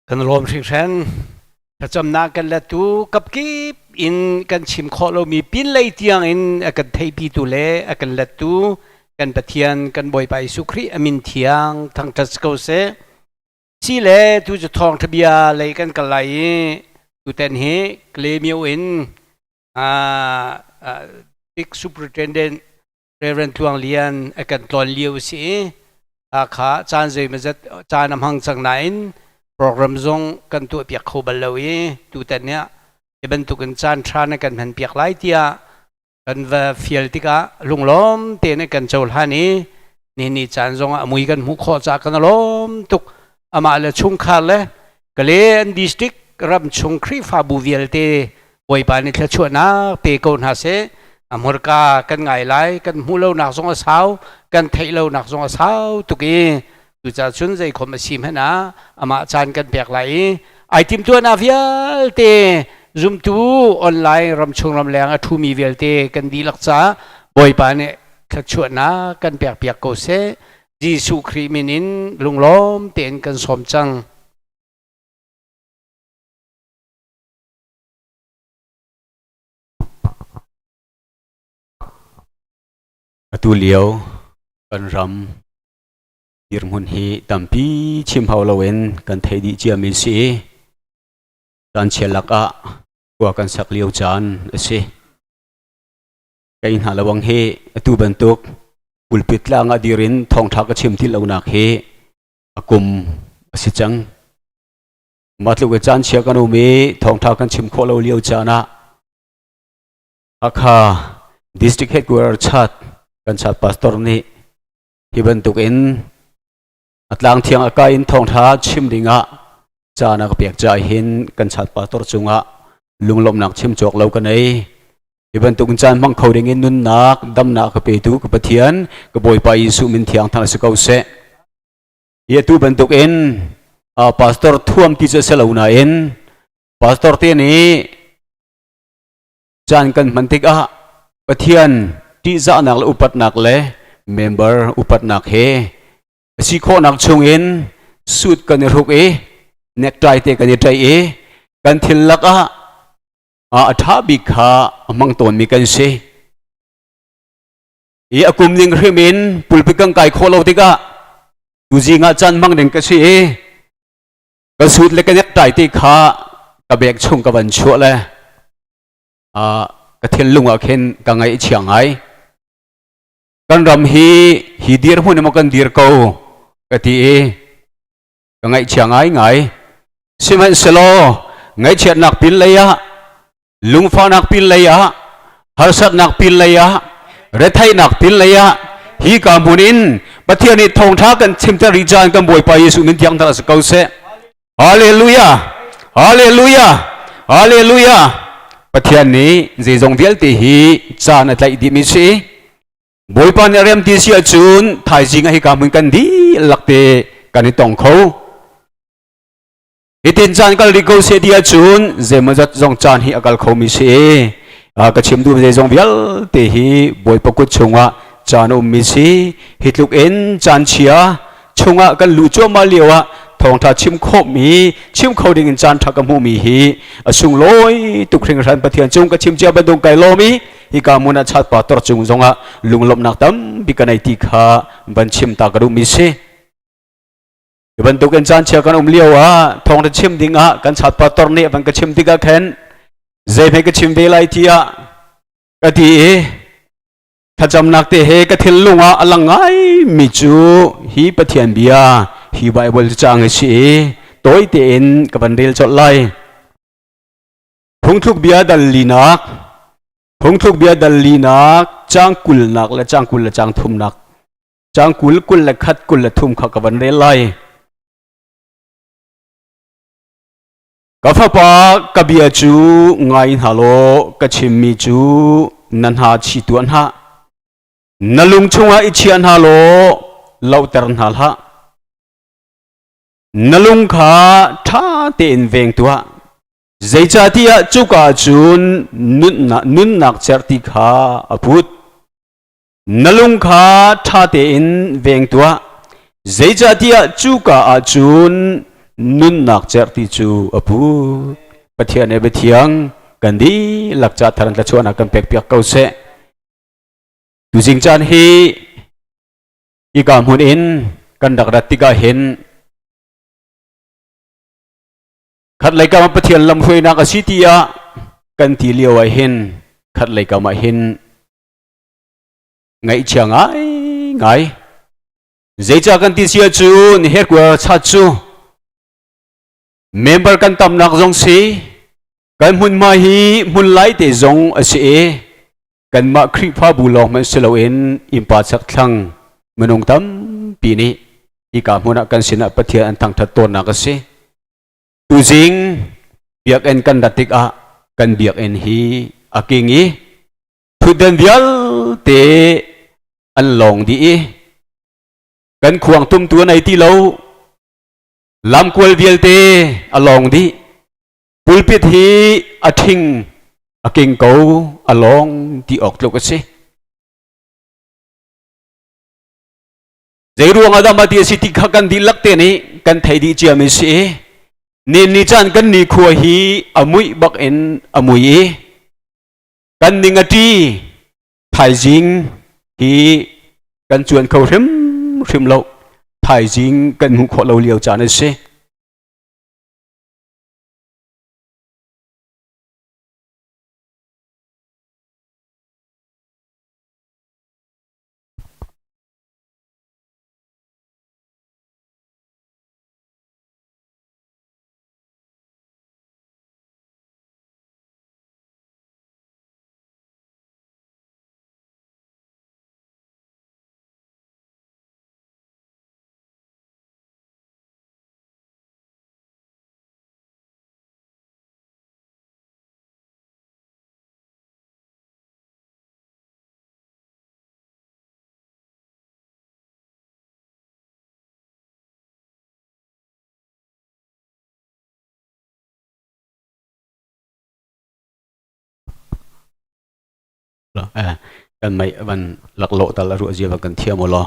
Kan lawm hringhran. Thlacamnak kan lettu kapkip in kan chim khawh lomi pinlei tiang in a kan theihpitu le a kan lettu kan Pathian kan Bawipa Jesuh Khrih a min thiang thangṭhat si ko seh. Si le tu cu thawngṭha bia lei kan kal lai i tutan hi Klemio in Big Superintendent Reverend Tluang Lian a kan tlawn lio a si i kha caan zeimawzat caan a hmang cang nain program zong kan tuahpiak kho bal lo i tutan nih hi bantukin caan ṭha na kan hmanpiak lai tiah kan va fial tikah lunglawm tein kan cohlan i nihin caan zong ah a mui kan hmuh khawh caah kan lawm tuk. Amah le chungkhar le Kale an district ram chung Khrihfabu vialte Bawipa nih thluachuahnak pe ko hna seh. A hmurka kan ngai lai, kan hmuh lonak zong a sau, kan theih lonak zong a sau tuk i cucaah cun zeikhom a si hmanh ah amah caan kan pek lai i ai timtuahnak vialte zumtu online ramchung ramleng a ṭhumi vialte kan dihlak caah Bawipa nih thluachuahnak kan pekpiak ko seh. Jesuh Khrih min in lunglawm tein kan sawm cang. Atu lio kan ram dirhmun hi tampi chim hau loin kan theih dih ciami si. Caan chia lakah khua kan sak lio caan a si. Kei hna lawang hi atu bantuk. Pulpit tlang ah dir in thawngṭha ka chim ti lonak hi a kum a si cang. Mah tluk in caan chia kan um i thawngṭha kan chim khawh lo lio caan ah Hakha District Headquarter chat kan chat pastor nih hi bantuk in a tlang thiang a kai in thawngṭha chim dingah caan a ka pek caah hin kan chat pastor cungah lunglawmhnak chim cawk lo ka nei. Hi bantuk caan hmang kho ding in nunnak damnak ka petu ka Pathian ka Bawipa Jesuh min thiang thang si ko seh. Hi atu bantuk in pastor thuam ti cu si lo nain pastor te nih caan kan hman tikah Pathian ṭihzahnak le upatnak le member upatnak he a si khawhnak chungin suit kan i hruk i necktie te kan i ṭaih i kan thil lakah a ṭha bik kha a hmang tawnmi kan si. I a kum ning hrim in pulpit kan kai khawh lo tikah tuzing ah caan hmang ding ka si i ka suit le ka necktie te kha ka bag chung ka van chuah le ka thinlung ah khin ka ngaih chia ngai. Kan ram hi hi dirhmun in maw kan dir ko ka ti i ka ngaihchia ngaingai. Sihmanhsehlaw ngaihchiatnak pin lei ah, lungfahnak pin lei ah, harsatnak pin lei ah, retheihnak pin lei ah, hi ka hmun in Pathian nih thawngṭha kan chimter rih caan kan Bawipa Jesuh min thiang thar si ko seh. Hallelujah! Hallelujah! Hallelujah! Pathian nih zeizong vialte hi caan a tlaih dihmi si. Bawipa nih a rem ti si ahcun thaizing ah hika hmun kan dihlak te kan i tong kho. Hitin caan kal rih ko seh ti ahcun zeimawzat zong caan hi a kal khomi si. Ka chim duh zeizong vialte hi Bawipa kut chungah caan a ummi si. Hi tluk in caan chia chungah kan luh cuahmah lio ah thawngṭha chim khawhmi chim kho ding in caan ṭha ka hmuhmi hi a sunglawi tuk hringhran. Pathian cung ka chim cia bantuk kai lawm i hika hmun ah chatpa tor cung zongah lunglawmhnak tampi ka nei ti kha van chim ta ka duhmi si. Hi bantuk in caan chia kan um lio ah thawngṭha chim ding ah kan chatpa tor nih van ka chim tikah khan zei ka chim ve lai tiah ka ti i thlacamnak te he ka thinlung ah a lang ngai mi cu hi Pathian bia hi Bible caang hi si i tawi tein ka van rel colh lai. Phungthluk bia dal linak Phungthluk bia dal linak caang kulnak le caang 20 le caang thumnak caang 20 21 23 kha ka van rel lai. Ka fapa, ka bia cu ngai hna law ka chimmi cu na hna chi tuah hna. Na lung chungah i chia hna law lohter hna hlah. Na lung kha ṭha tein veng tuah. Zeicahtiah cuka cun nunnak, nunnak cerhti kha a put. Na lung kha ṭha tein veng tuah, zeicahtiah cuka ah cun nunnak cerhti cu a pu. Pathian e biathiang kan dihlak ca thar thlachuahnak kan pekpiak ko seh. Tuzing caan hi hika hmun in kan rak rat tikah hin khatlei kam ah Pathian lamhruainak a si tiah kan ti lio ah hin khatlei kam ah hin Ngaihchia ngaingai. Zeicah kan ti si ahcun headquarter chat cu member kan tamnak zong si, kan hmunhma hi hmun lai te zong a si i kanmah Khrihfabu lawng hmanh si loin innpa chakthlang minung tampi nih hika hmun ah kan sinah Pathian an thangṭhat tawnnak a si. Tuzing biakinn kan rat tikah kan biakinn hi a king i Thutden vialte an lawng dih i kan khuang tumtu an ei ti lo. Lamkual vialte a lawng dih. Pulpit hi a ṭhing a king ko a lawng ti awk tluk a si. Zei ruang ah dah mah ti a si ti kha kan dihlak te nih kan thei dih ciami si i ni ni caan kan nikhua hi a muih bak in a mui i kan ning a ṭi thaizing hi kan cuan kho hrimhrim lo. Thaizing kan hmuh khawh lo lio caan a si. Kan mei van laklawh tal a ruah zia van kan thiam u law.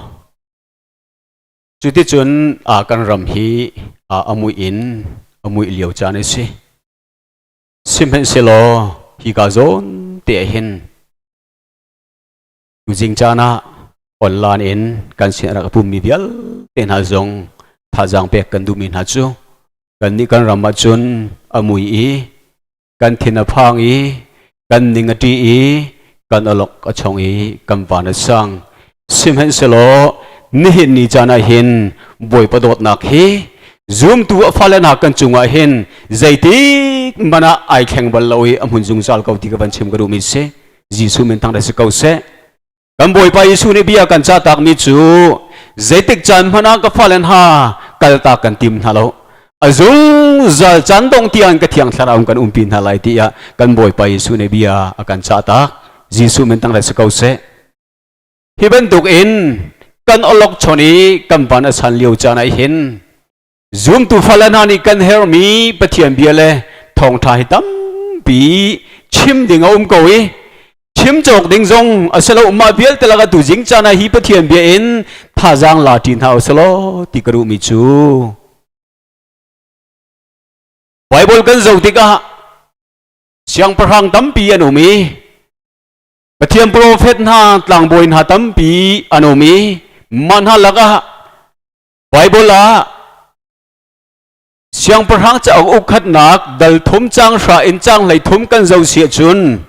Cuticun kan ram hi a mui in a mui lio caan a si. Sihmanhsehlaw hika zawn te ah hin tuzing caan ah online in kan sin a rak pummi vialte hna zong thazaang pek kan duhmi hna cu kannih kan ram ahcun a mui i kan thin a phang i kan ning a ṭi i kan awlok a chong i kan van a sang. Sihmanhsehlaw nihin ni caan ah hin Bawipa dawtnak hi zumtu a fale hna kan cungah hin zeitik hmanh ah ai thleng bal lo i a hmun zungzal ko ti ka van chim ka duhmi si. Jesuh min thang si ko seh. Kan Bawipa Jesuh nih bia kan cah takmi cu zeitik caan hmanh ah ka fale hna kaltak kan tim hna lo. A zungzal caan dong tiang ka thiang thlarau kan umpi hna lai tiah kan Bawipa Jesuh nih bia a kan cah tak. Jesuh min tang si ko seh. Hi bantuk in kan olok chon i kan van a san lio caan ah hin zumtu fale hna nih kan herhmi Pathian bia le thawngṭha hi tampi chim ding a um ko i chim cawk ding zong a si lo. Mah vialte lakah tu zing caan ah hi Pathian bia in thazaang la ṭi hna usih law ti ka duhmi cu Bible kan zoh tikah siangpahrang tampi an um i Pathian profet hna, tlangbawi hna tampi an um i mah hna lakah Bible ah Siangpahrang cauk ukkhatnak dal thum cang hra in cang hlei thum kan zoh si ahcun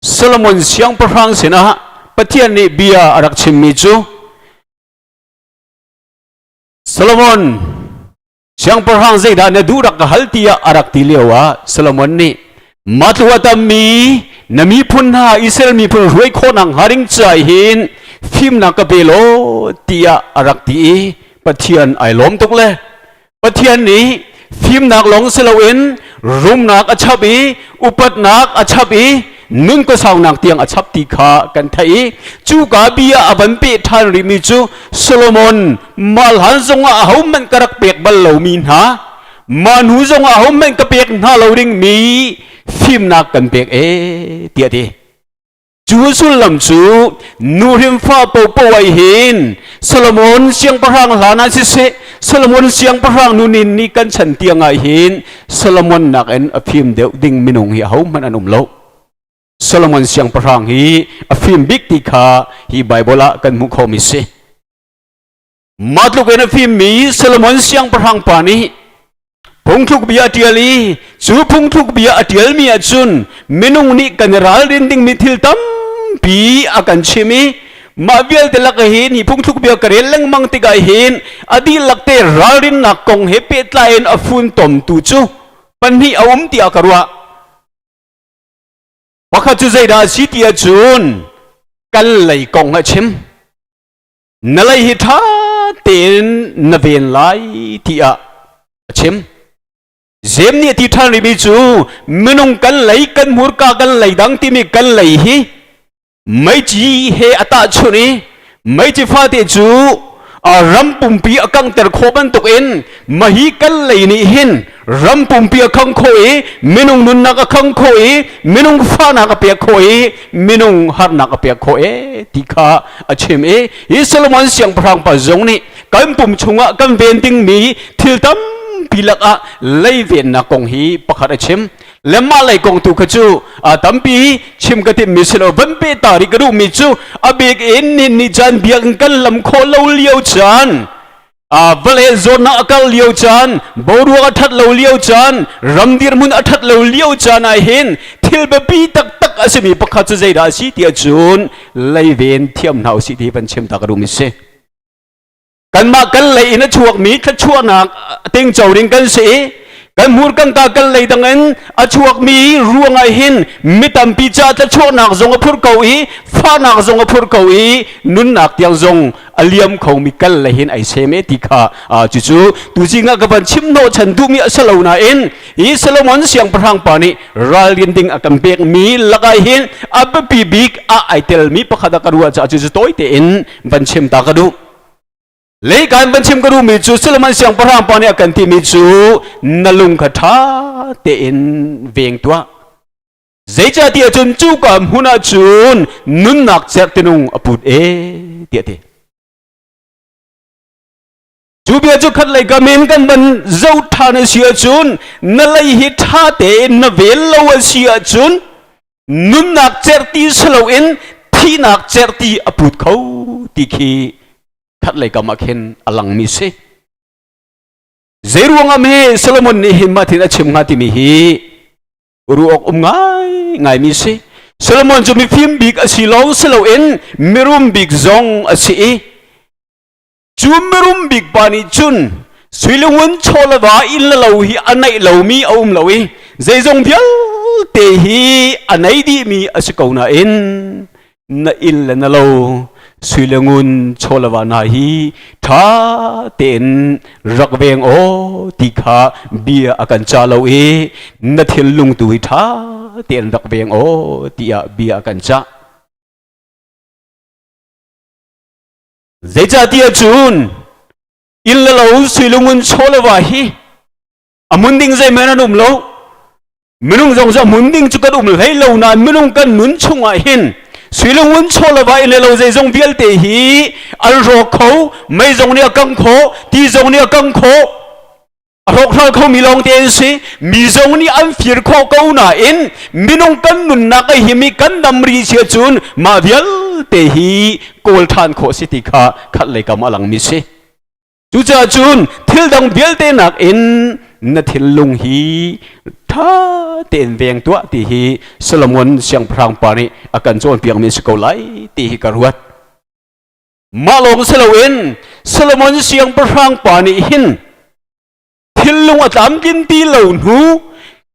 Solomon siangpahrang sinah Pathian nih bia a rak chimmi cu, "Solomon, siangpahrang zeidah na duh rak ka hal," tiah a rak ti lio ah Solomon nih, "Matlu a tammi na miphun hna, Israel miphun hruai khawhnak hnga ding ca hin fimnak ka pe law," tiah a rak ti i Pathian ai lawm tuk le Pathian nih fimnak lawng si loin rumnak a chap i upatnak a chap i nun khuasaunak tiang a chap ti kha kan theih i cuka bia a van peh ṭhan rihmi cu, "Solomon, mah hlan zongah ahohmanh ka rak pek bal lomi hna, mah hnu zongah ahohmanh ka pek hna lo dingmi fimnak kan pek e," tiah a ti. Cu sullam cu nuhrin fa popo ai hin Solomon siangpahrang hlan ah siseh, Solomon siangpahrang nunin ni kan chan tiang ah hin Solomon nakin a fim deuh ding minung hi ahohmanh an um lo. Solomon siangpahrang hi a fim bik ti kha hi Bible ah kan hmuh khomi si. Mah tluk in a fimmi Solomon siangpahrang pa nih phungthluk bia a ṭial i cu phungthluk bia a ṭialmi ahcun minung nih kan i ralrin dingmi thil tampi a kan chim i mah vialte lak hin hi phungthluk bia ka rel lengmang tikah hin a dihlak te ralrinnak kong he pehtlai in a funtomtu cu pahnih a um tiah ka ruah. Pakhat cu zeidah a si ti ahcun kan lei kong a chim. Na lei hi ṭha tein na ven lai tiah a chim. Jem nih a ti ṭhan rihmi cu minung kan lei, kan hmurka, kan lei dang timi kan lei hi meici he a tahchunh i meici fate cu ram pumpi a kanghter khawh bantukin mahi kan lei nih hin ram pumpi a khang kho i minung nunnak a khang kho i minung fahnak a pek kho i minung harnak a pek kho e ti kha a chim i hi Solomon siangpahrang pa zong nih kan pum chungah kan ven dingmi thil tampi lakah lei vennak kong hi pakhat a chim le mah lei kong tu kha cu tampi chim ka timmi si lo. Van pe ta rih ka duhmi cu a bik in ni ni caan biakinn kan lam khawh lo lio caan, vawlei zawtnak a kal lio caan, boruak a ṭhat lo lio caan, ram dirhmun a ṭhat lo lio caan ah hin thil biapi taktak a simi pakhat cu zeidah a si tiah cun leiven thiam hna usih ti van chim ta ka duhmi si. Kanmah kan lei in a chuakmi thluachuahnak tingco ding kan si i kan hmur kan ka kan lei dang in a chuakmi ruangah hin mi tampi ca thluachuahnak zong a phur ko i fahnak zong a phur ko i nunnak tiang zong a liam khomi kal le hin ai sem e ti kha cucu tuzing ah ka van chim hnawh chan duhmi a si lo nain hi Solomon siangpahrang pa nih ralrin ding a kan pekmi lakah hin a biapi bik ah ai telmi pakhat a ka ruah caah cucu tawi tein van chim ta ka duh. Leikan van chim ka duhmi cu Solomon siangpahrang pa nih a kan timi cu na lung kha ṭha tein veng tuah. Zeicahtiah cun cuka hmun ah cun nunnak cerhtinung a put e tiah ti. Cu bia cu khat lei kam in kan van zoh ṭhan a si ahcun na lei hi ṭha tein na vel lo a si ahcun nunnak cerhti si loin thihnak cerhti a put kho ti khi khat lei kam ah khin a langmi si. Zeiruangah me Solomon nih hin mah thin a chim hnga timi hi ruak um ngai ngaimi si. Solomon cu mifim bik a si lawng si loin mirum bik zong a si i cu mirum bik pa nih cun suilungun chawlava inn le lo hi a neih lomi a um lo i zeizong vialte hi a nei dihmi a si ko nain na inn le na lo sui le ngun chawlava hna hi ṭha tein rak veng aw ti kha bia a kan ca lo i na thinlung tu hi ṭha tein rak veng aw tiah bia a kan cah. Zeicahtiah cun inn le lo sui le ngun chawlava hi a mun ding zeihmanh an um lo. Minung zong cu a hmun ding cu kan um hlei lo nain minung kan nun chungah hin suilungun chawlava in le lo zeizong vialte hi an rawk kho, mei zong nih a kangh khawh, ti zong nih a kangh khawh, a hrawkhral khomi lawng te an si. Mi zong nih an fir khawh ko nain minung kan nunnak a him i kan dam rih si ahcun mah vialte hi kawl ṭhan khawh si ti kha khat lei kam a langmi si. Cucaah cun thil dang vialte nakin na thinlung hi ṭha tein veng tuah ti hi Solomon siangpahrang pa nih a kan cawnpiakmi a si ko lai ti hi ka ruat. Mah lawng si loin Solomon siangpahrang pa nih hin thinlung a tlamtlin ti lo hnu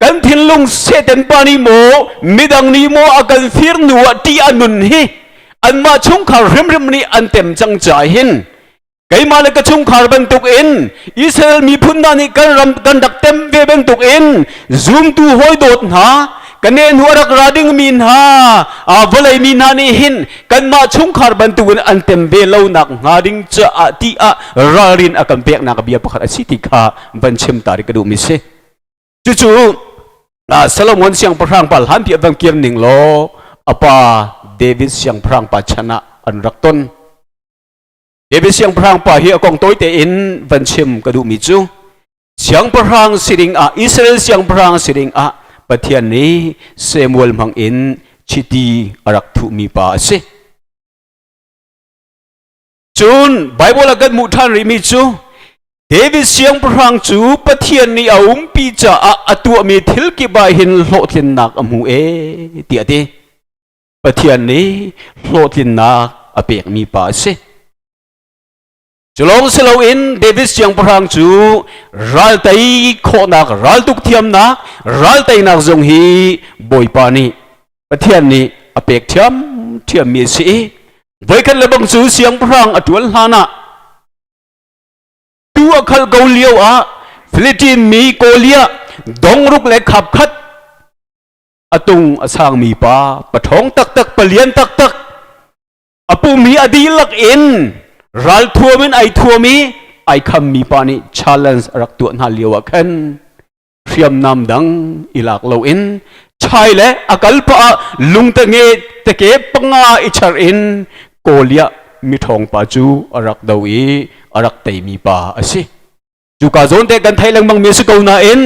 kan thinlung Satan pa nih maw midang nih maw a kan fir hnu ah ṭih a nun hi anmah chungkhar hrimhrim nih an tem cang caah hin Keimah le ka chungkhar bantukin Israel miphun hna nih kan ram kan rak tem ve bantukin zumtu hawi dawt hna kan hnu a rak ra dingmi hna vawlei mi hna nih hin kanmah chungkhar bantukin an tem ve lo nak hnga ding caah ti ah ralrin a kan peknak bia pakhat a si ti kha van chim ta ri ka duhmi si. Cucu Solomon siangpahrang pa hlanpi a van kir ning law a pa David siangpahrang pa chan ah an rak ton. David siangpahrang pa hi a kong tawi tein van chim ka duhmi cu siangpahrang si ding ah Israel siangpahrang si ding ah Pathian nih Samuel hmang in chiti a rak thuhmi pa a si. Cun Bible ah kan hmuh ṭhan rihmi cu David siangpahrang cu Pathian nih a umpi caah a tuahmi thil kip ah hin hlawhtlinnak a hmu ee tiah a ti. Pathian nih hlawhtlinnak a pekmi pa a si. Cu lawng si loin David siangpahrang cu raltei khawhnak, raltuk thiamnak, ralteinak zong hi Bawipa nih Pathian nih a pek ṭhiamṭhiammi a si i voikhat le bang cu siangpahrang a ṭuan hlan ah tu a khal ko lio ah Philippine mi Goliath dongruk le khap khat a tung a sangmi pa paṭhawng taktak palian taktak a pum hi a dihlak in ralthuam in ai thuam i ai khammi pa nih challenge a rak tuah hna lio ah khan hriamnam dang i lak loin chai le a kal pah ah lungte nge teke panga i char in Goliath miṭhawng pa cu a rak do i a rak teimi pa a si. Cuka zawn te kan theih lengmang mi a si ko nain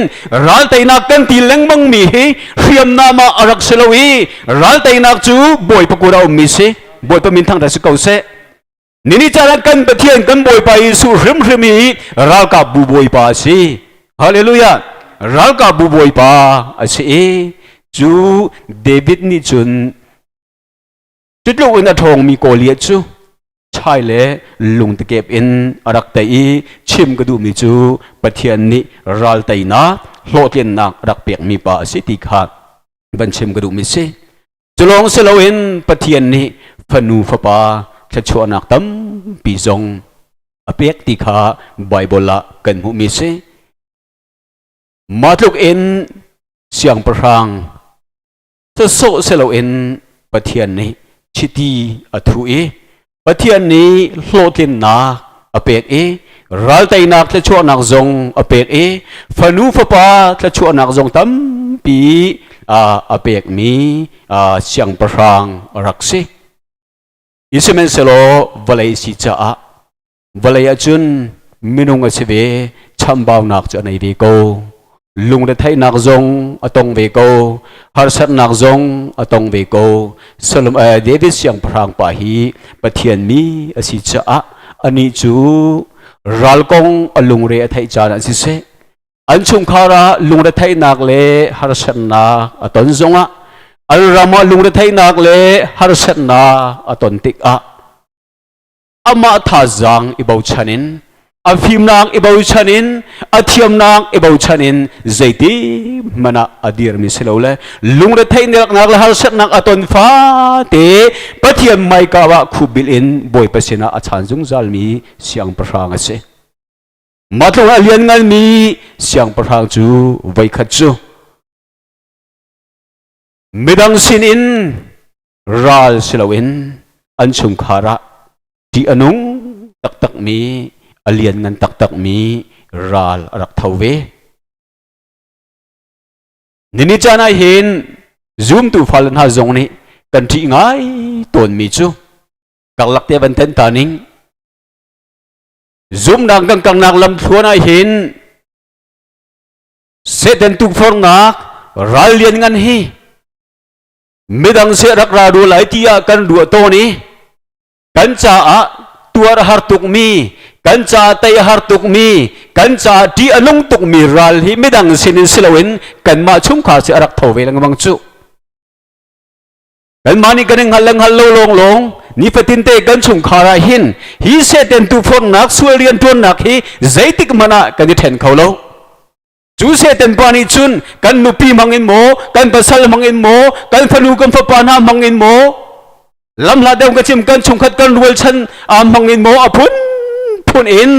ral teinak kan ti lengmang mi hi hriamnam ah a rak si lo i ral teinak cu Bawipa kut ah ummi si. Bawipa min thangṭhat si ko seh. Nini caan kan Pathian kan Bawipa Jesuh hrimhrim hi ralkap bu Bawipa a si. Hallelujah. Ralkap bu Bawipa a si i cu David nih cun Cutluk in a ṭhawngmi Goliath cu chai le lungtikep in a rak tei i chim ka duhmi cu Pathian nih ral teinak hlawhtlinnak a rak pekmi pa a si ti kha van chim ka duhmi si. Cu lawng si loin Pathian nih fanu fapa thluachuahnak tampi zong a pek ti kha Baibal ah kan hmuhmi si. Mah tluk in siangpahrang Sawh si loin Pathian nih chiti a thuh i Pathian nih hlawhtlinnak a pek i ralteinak thluachuahnak zong a pek i fanu fapa thluachuahnak zong tampi a pekmi siangpahrang a rak si. Sihmanhsehlaw vawlei si caah vawlei ahcun minung a si ve, chambaunak cu a nei ve ko. Lungretheihnak zong a tong ve ko, harsatnak zong a tong ve ko. Solomon, David siangpahrang pa hi Pathian mi a si caah anih cu ral kong a lungre a theih caan ah siseh, an chungkhar ah lungretheihnak le harsatnak a ton zongah an ram ah lungretheihnak le harsatnak a ton tikah amah thazaang i bochan in a fimnak i bochan in a thiamnak i bochan in zeiti hmanh ah a dirmi si lo le lungretheihnak le harsatnak a ton fate Pathian hmaika ah khubil in Bawipa sinah a chan zungzalmi siangpahrang a si. Mah tluk a liannganmi siangpahrang cu voikhat cu midang sinin ral si loin an chungkhar ah ṭih a nung taktakmi a lianngan taktakmi ral a rak tho ve. Nini caan ah hin zumtu fale hna zong nih kan ṭih ngai tawnmi cu karlak te van ten ta ning Zumnak kan karnak lamthluan ah hin Satan tukforhnak ral lian ngan hi midang seh rak ra ru lai tiah kan ruah tawn i kan caah tuar har tukmi kan caah tei har tukmi kan caah ṭih a nung tukmi ral hi midang sinin si loin kanmah chungkhar si a rak tho ve lengmang cu. Kanmah nih kan i hngal le hngal lo lawnglawng nifatin te kan chungkhar ah hin hi Satan tufornak sual rianṭuannak hi zeitik hmanh ah kan i ṭhen kho lo. Cu Satan pa nih cun kan nupi hmang in maw, kan pasal hmang in maw, kan fanu kan fapa hna hmang in maw, lamhla deuh ka chim kan chungkhat kan rualchan hmang in maw a phunphun in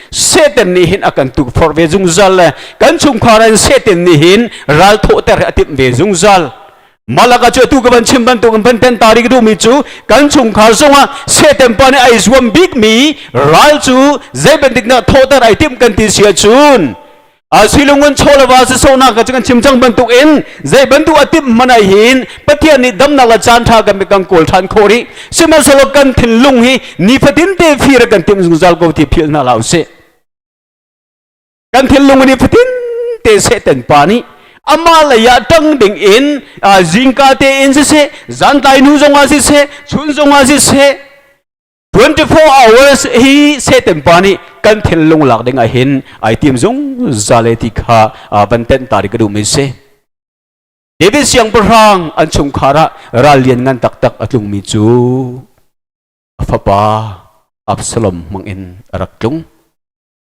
Satan nih hin a kan tukforh ve zungzal le kan chungkhar in Satan nih hin ral thawhter a timh ve zungzal. Malaka cu atu ka van chim bantuk in van ten ta rih ka duhmi cu kan chungkhar zongah Satan pa nih ai zuam bikmi ral cu zei bantuk dah thawhter ai timh kan ti si ahcun a silungun chawlava sisawhnak ka kan chim cang bantuk in zei bantuk a timh hmanh ai hin Pathian nih damnak le caan ṭha kan kan kawl ṭhan khawh rih sihmanhsehlaw kan thinlung hi nifatin te fir kan timh zungzal ko ti philh hna hlah usih. Kan thinlung nih fatin te Satan pa nih amah lei ah ṭang ding in zingka te in siseh, zantlai hnu zongah siseh, chun zongah siseh, 24 hours hi Satan pa nih kan thinlung lak ding ah hin ai tim zungzal e ti kha van tenh ta ka duhmi si. David siangpahrang an chungkhar ah ral lian ngan taktak a tlungmi cu a fapa Absalom hmang in a rak tlung.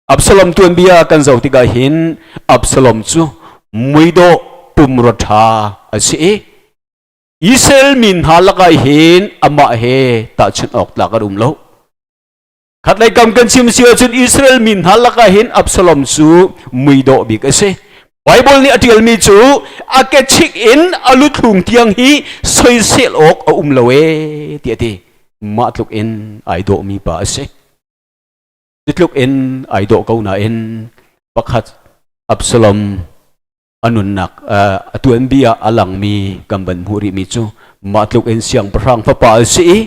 Absalom tuanbia kan zoh tikah hin Absalom cu muidawh pumrua ṭha a si i Israel mi hna lakah hin amah he tahchunh awk tlak an um lo. Khatlei kam kan chim si ahcun Israel mi hna lakah hin Absalom cu muidawh bik a si. Bible nih a ṭialmi cu a kechik in a luthlung tiang hi soisel awk a um lo ee ti a ti. Mah tluk in ai dawhmi pa a si. Cutluk in ai dawh ko nain pakhat Absalom a nunnak a tuanbia a langmi kan van hmuh rihmi cu mah tluk in siangpahrang fapa a si i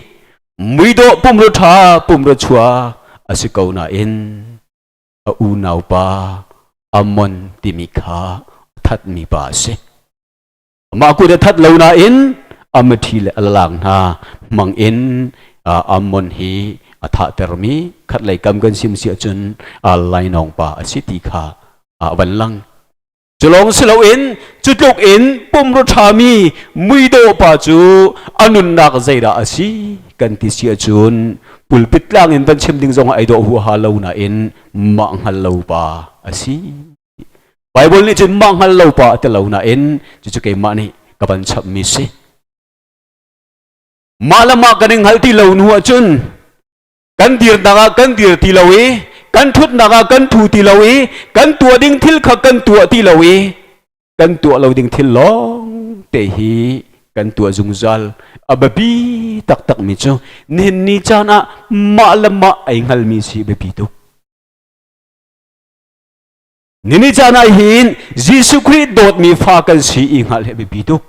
muidawh pumrua ṭha pumrua chua a si ko nain a unaupa Ammon timi kha a thatmi pa a si. Mah kut a that lo nain a mithi le a lalang hna hmang in Ammon hi a thahtermi khatlei kam kan sim si ahcun lainawng pa a si ti kha a van lang. Culawng si loin cutluk in pumrua ṭhami muidawh pa cu a nunnak zeidah a si kan ti si ahcun pulpit tlang in van chim ding zong ai dawh huaha lo nain mah hngal lo pa a si. Bible nih cun mah hngal lo pa a ti lo nain cucu keimah nih ka van chapmi si. Mah le mah kan i hngal ti lo hnu ahcun kan dirnak ah kan dir ti lo i kan ṭhutnak ah kan ṭhu ti lo i kan tuah ding thil kha kan tuah ti lo i kan tuah lo ding thil lawng te hi kan tuah zungzal. A biapi taktakmi cu nihin ni caan ah mah le mah ai hngalmi si biapi tuk. Nini caan ah hin Jesuh Khrih dawtmi fa kan si i hngalh hi a biapi tuk.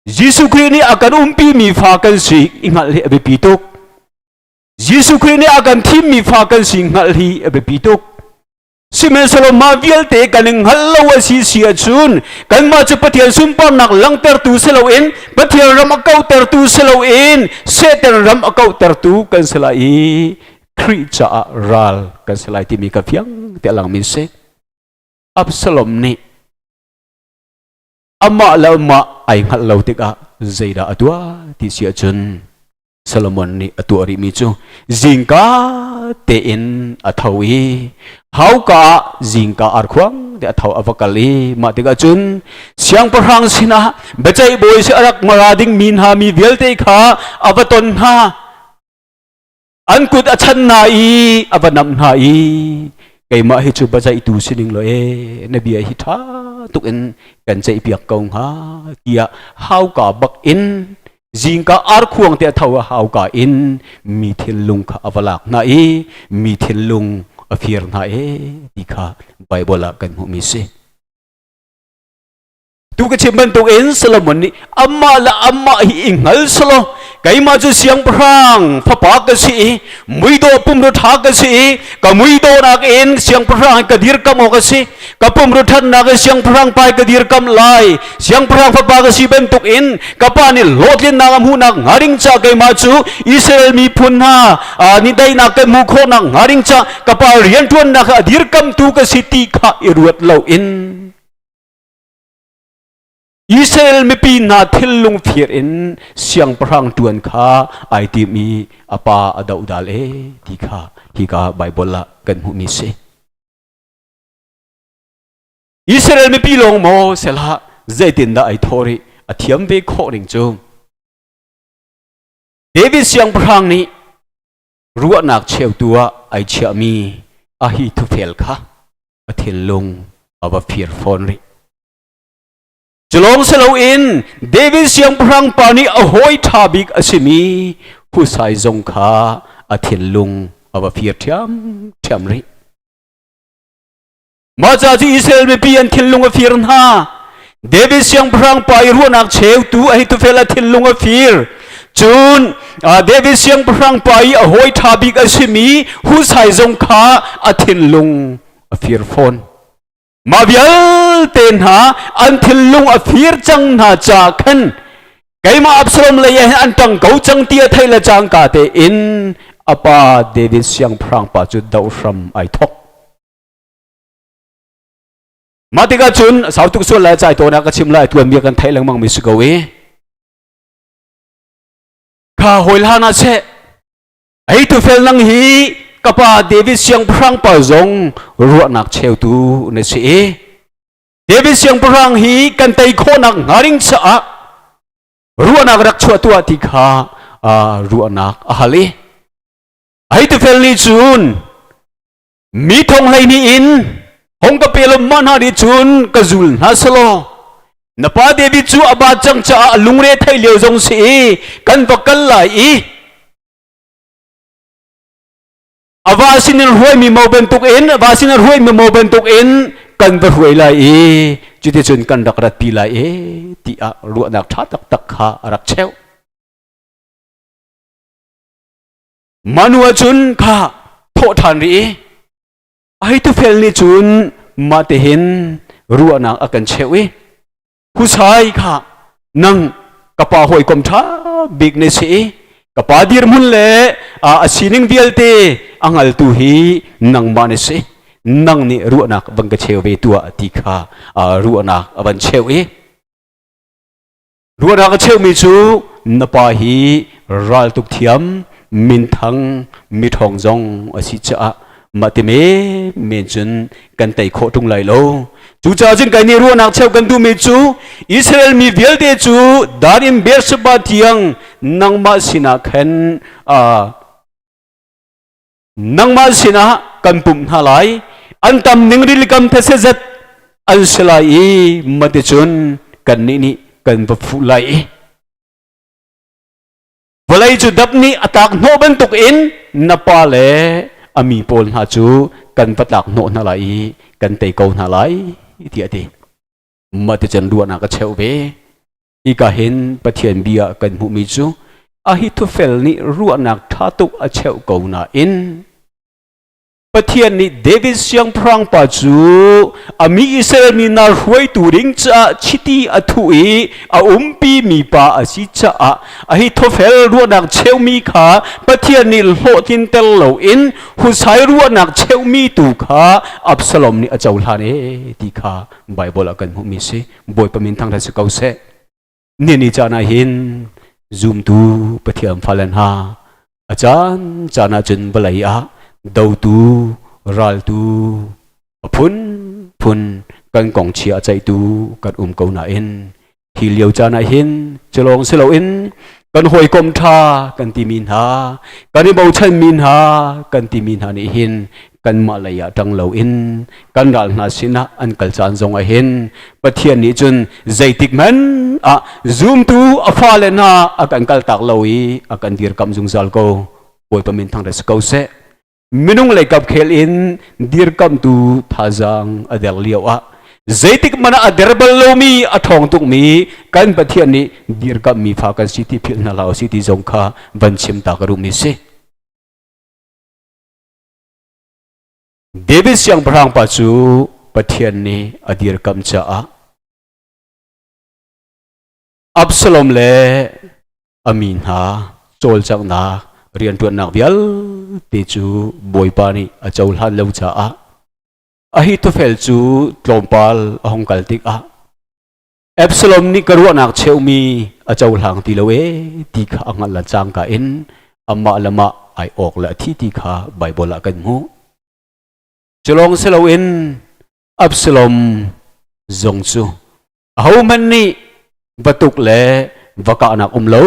Jesuh Khrih nih a kan umpi mi fa kan si i hngalh hi a biapi tuk. Jesuh Khrih nih a kan thimmi fa kan si hngalh hi a biapi tuk. Sihmanhsehlaw mah vialte kan i hngalh lo a si si ahcun kanmah cu Pathian sunparnak langhtertu si loin Pathian ram a kauhtertu si loin Satan ram a kauhtertu kan si lai i Khrih caah ral kan si lai timi ka fiang te langmi si. Absalom nih amah le amah ai hngalh lo tikah zeidah a tuah ti si ahcun Solomon nih a tuah rihmi cu zingka tein a tho i hauka ah zingka arkhuang te a tho a va kal i mah tikah cun siangpahrang sinah biaceih bawi si a rak mara ding mi hna mi vialte kha a va ton hna. An kut a chan hna i a va namh hna i keimah hi cu biaceihtu si ning law ee na bia hi ṭha tuk in kan ceihpiak ko hnga tiah hauka bak in zingka arkhuang te a tho a hauka in mi thinlung kha a va lak hna i mi thinlung a fir hna ee ti kha Baibal ah kan hmuhmi si. Tu ka chim bantuk in Solomon nih amah le amah hi i hngal selaw keimah cu siangpahrang fapa ka si i muidawh pumrua ṭha ka si i ka muidawhnak in siangpahrang ka dirkamh awk a si, ka pumrua ṭhatnak in siangpahrang pai ka dirkamh lai, siangpahrang fapa ka si bantuk in ka pa nih hlawhtlinnak a hmuhnak hnga ding ca keimah cu Israel miphun hna ni daihnak kan hmuh khawhnak hnga ding ca ka pa rianṭuannak a dirkamtu ka si ti kha i ruat loin Israel mipi hna thinlung fir in siangpahrang ṭuan kha ai tim i a pa a dohdal e ti kha hika Baibal ah kan hmuhmi si. Israel mipi lawng maw sehlah zeitindah ai thawh rih a thiam ve khawh ning cu David siangpahrang nih ruahnak cheutu ah ai chiahmi Ahithophel kha a thinlung a va fir fawn rih. Culawng si loin David siangpahrang pa nih a hawi ṭha bik a simi Husai zong kha a thinlung a va fir ṭhiamṭhiam rih. Mah ca cu Israel mipi an thinlung a fir hna. David siangpahrang pa i ruahnak cheutu Ahithophel a thinlung a fir. Cun David siangpahrang pa i a hawi ṭha bik a simi Husai zong kha a thinlung a fir fawn. Mah vialte hna an thinlung a fir cang hna ca khan keimah Absalom lei ah hin an ṭang ko cang ti a theih le cangka tein a pa David siangpahrang pa cu doh hram ai thawk. Mah tikah cun sau tuk sual lai cai tawn ah ka chim lai tuan bia kan theih lengmang mi si ko i kha hawi hlan ah seh ei tu fel nang hi ka pa David siangpahrang pa zong ruahnak cheutu na si i David siangpahrang hi kan tei khawhnak hnga ding caah ruahnak rak chuah tuah ti kha ruahnak a hal i Ahithophel nih cun Mi thong 12 in hong ka pe lo mah hna nih cun ka zul hna selaw na pa David cu a ba cang caah a lungre theih lio zong si i kan va kal lai i a va sinin hruaimi mo bantuk in a va sinin hruaimi mo bantuk in kan va hruai lai i cuticun kan rak ratpi lai e tiah ruahnak ṭha taktak kha a rak cheuh. Manu ahcun kha thawh ṭhan rih i Ahithophel nih cun mah tihin ruahnak a kan cheuh i Husai kha nang ka pa hawikom ṭha bik na si i ka pa dirhmun le a sining vialte a hngaltu hi nangmah na si, nang nih ruahnak van ka cheu ve tuah ti kha ruahnak a van cheuh i Ruahnak a cheumi cu na pa hi raltuk thiam, minthang, miṭhawng zong a si caah mah ti men cun kan tei khawh ṭung lai lo. Cucaah cun kai nih ruahnak cheu kan duhmi cu Israel mi vialte cu Dan in Beersheba tiang nangmah sinah khan nangmah sinah kan pumh hna lai, an tam ning rilikam thetse zat an si lai i maticun kannih nih kan va fuh lai i vawlei cu dap nih a tlak hnawh bantuk in na pa le a mi pawl hna cu kan va tlak hnawh hna lai i. kan tei ko hna lai tiah a ti. Mah ti cun ruahnak a cheuh ve. Hika hin Pathian bia kan hmuhmi cu Ahithophel nih ruahnak ṭha tuk a cheuh ko nain Pathian nih David siangpahrang pa cu a mi Israel mi hna hruaitu ding caah chiti a thuh i a umpi mi pa a si caah Ahithophel ruahnak cheumi kha Pathian nih hlawhtlinter loin Husai ruahnak cheumi tu kha Absalom nih a cohlan e ti kha Baibal ah kan hmuhmi si. Bawipa min thangṭhat si ko seh. Ni caan ah hin zumtu Pathian fale hna a caan caan ah cun vawlei ah dotu raltu a phunphun kan kong chia a ceihtu kan um ko nain hi lio caan ah hin culawng si loin kan hawikom ṭha kan timi hna kan i bochanmi hna kan timi hna nih hin kanmah lei ah ṭang loin kan ral hna sinah an kal caan zong ah hin Pathian nih cun zeitik hmanh ah zumtu a fale hna a kan kaltak lo i a kan dirkamh zungzal ko. Bawipa min thangṭhat si ko seh. Minung lei kap khel in dirkamhtu thazaang a der lio ah zeitik hmanh ah a der bal lomi a ṭhawng tukmi kan Pathian nih dirkamhmi fa kan si ti philh hna hlah usih ti zong kha van chim ta ka duhmi si. David siangpahrang pa cu Pathian nih a dirkamh caah Absalom le a mi hna cawlcanghnak rianṭuannak vialte cu Bawipa nih a cohlan lo caah Ahithophel cu tlawmpal a hung kal tikah Absalom nih ka ruahnak cheumi a cohlang ti lo ee ti kha a hngalh le cangka in amah le mah ai awk le a thi ti kha Baibal ah kan hmuh. Culawng si loin Absalom zong cu ahohmanh nih va tuk le va kahnak um lo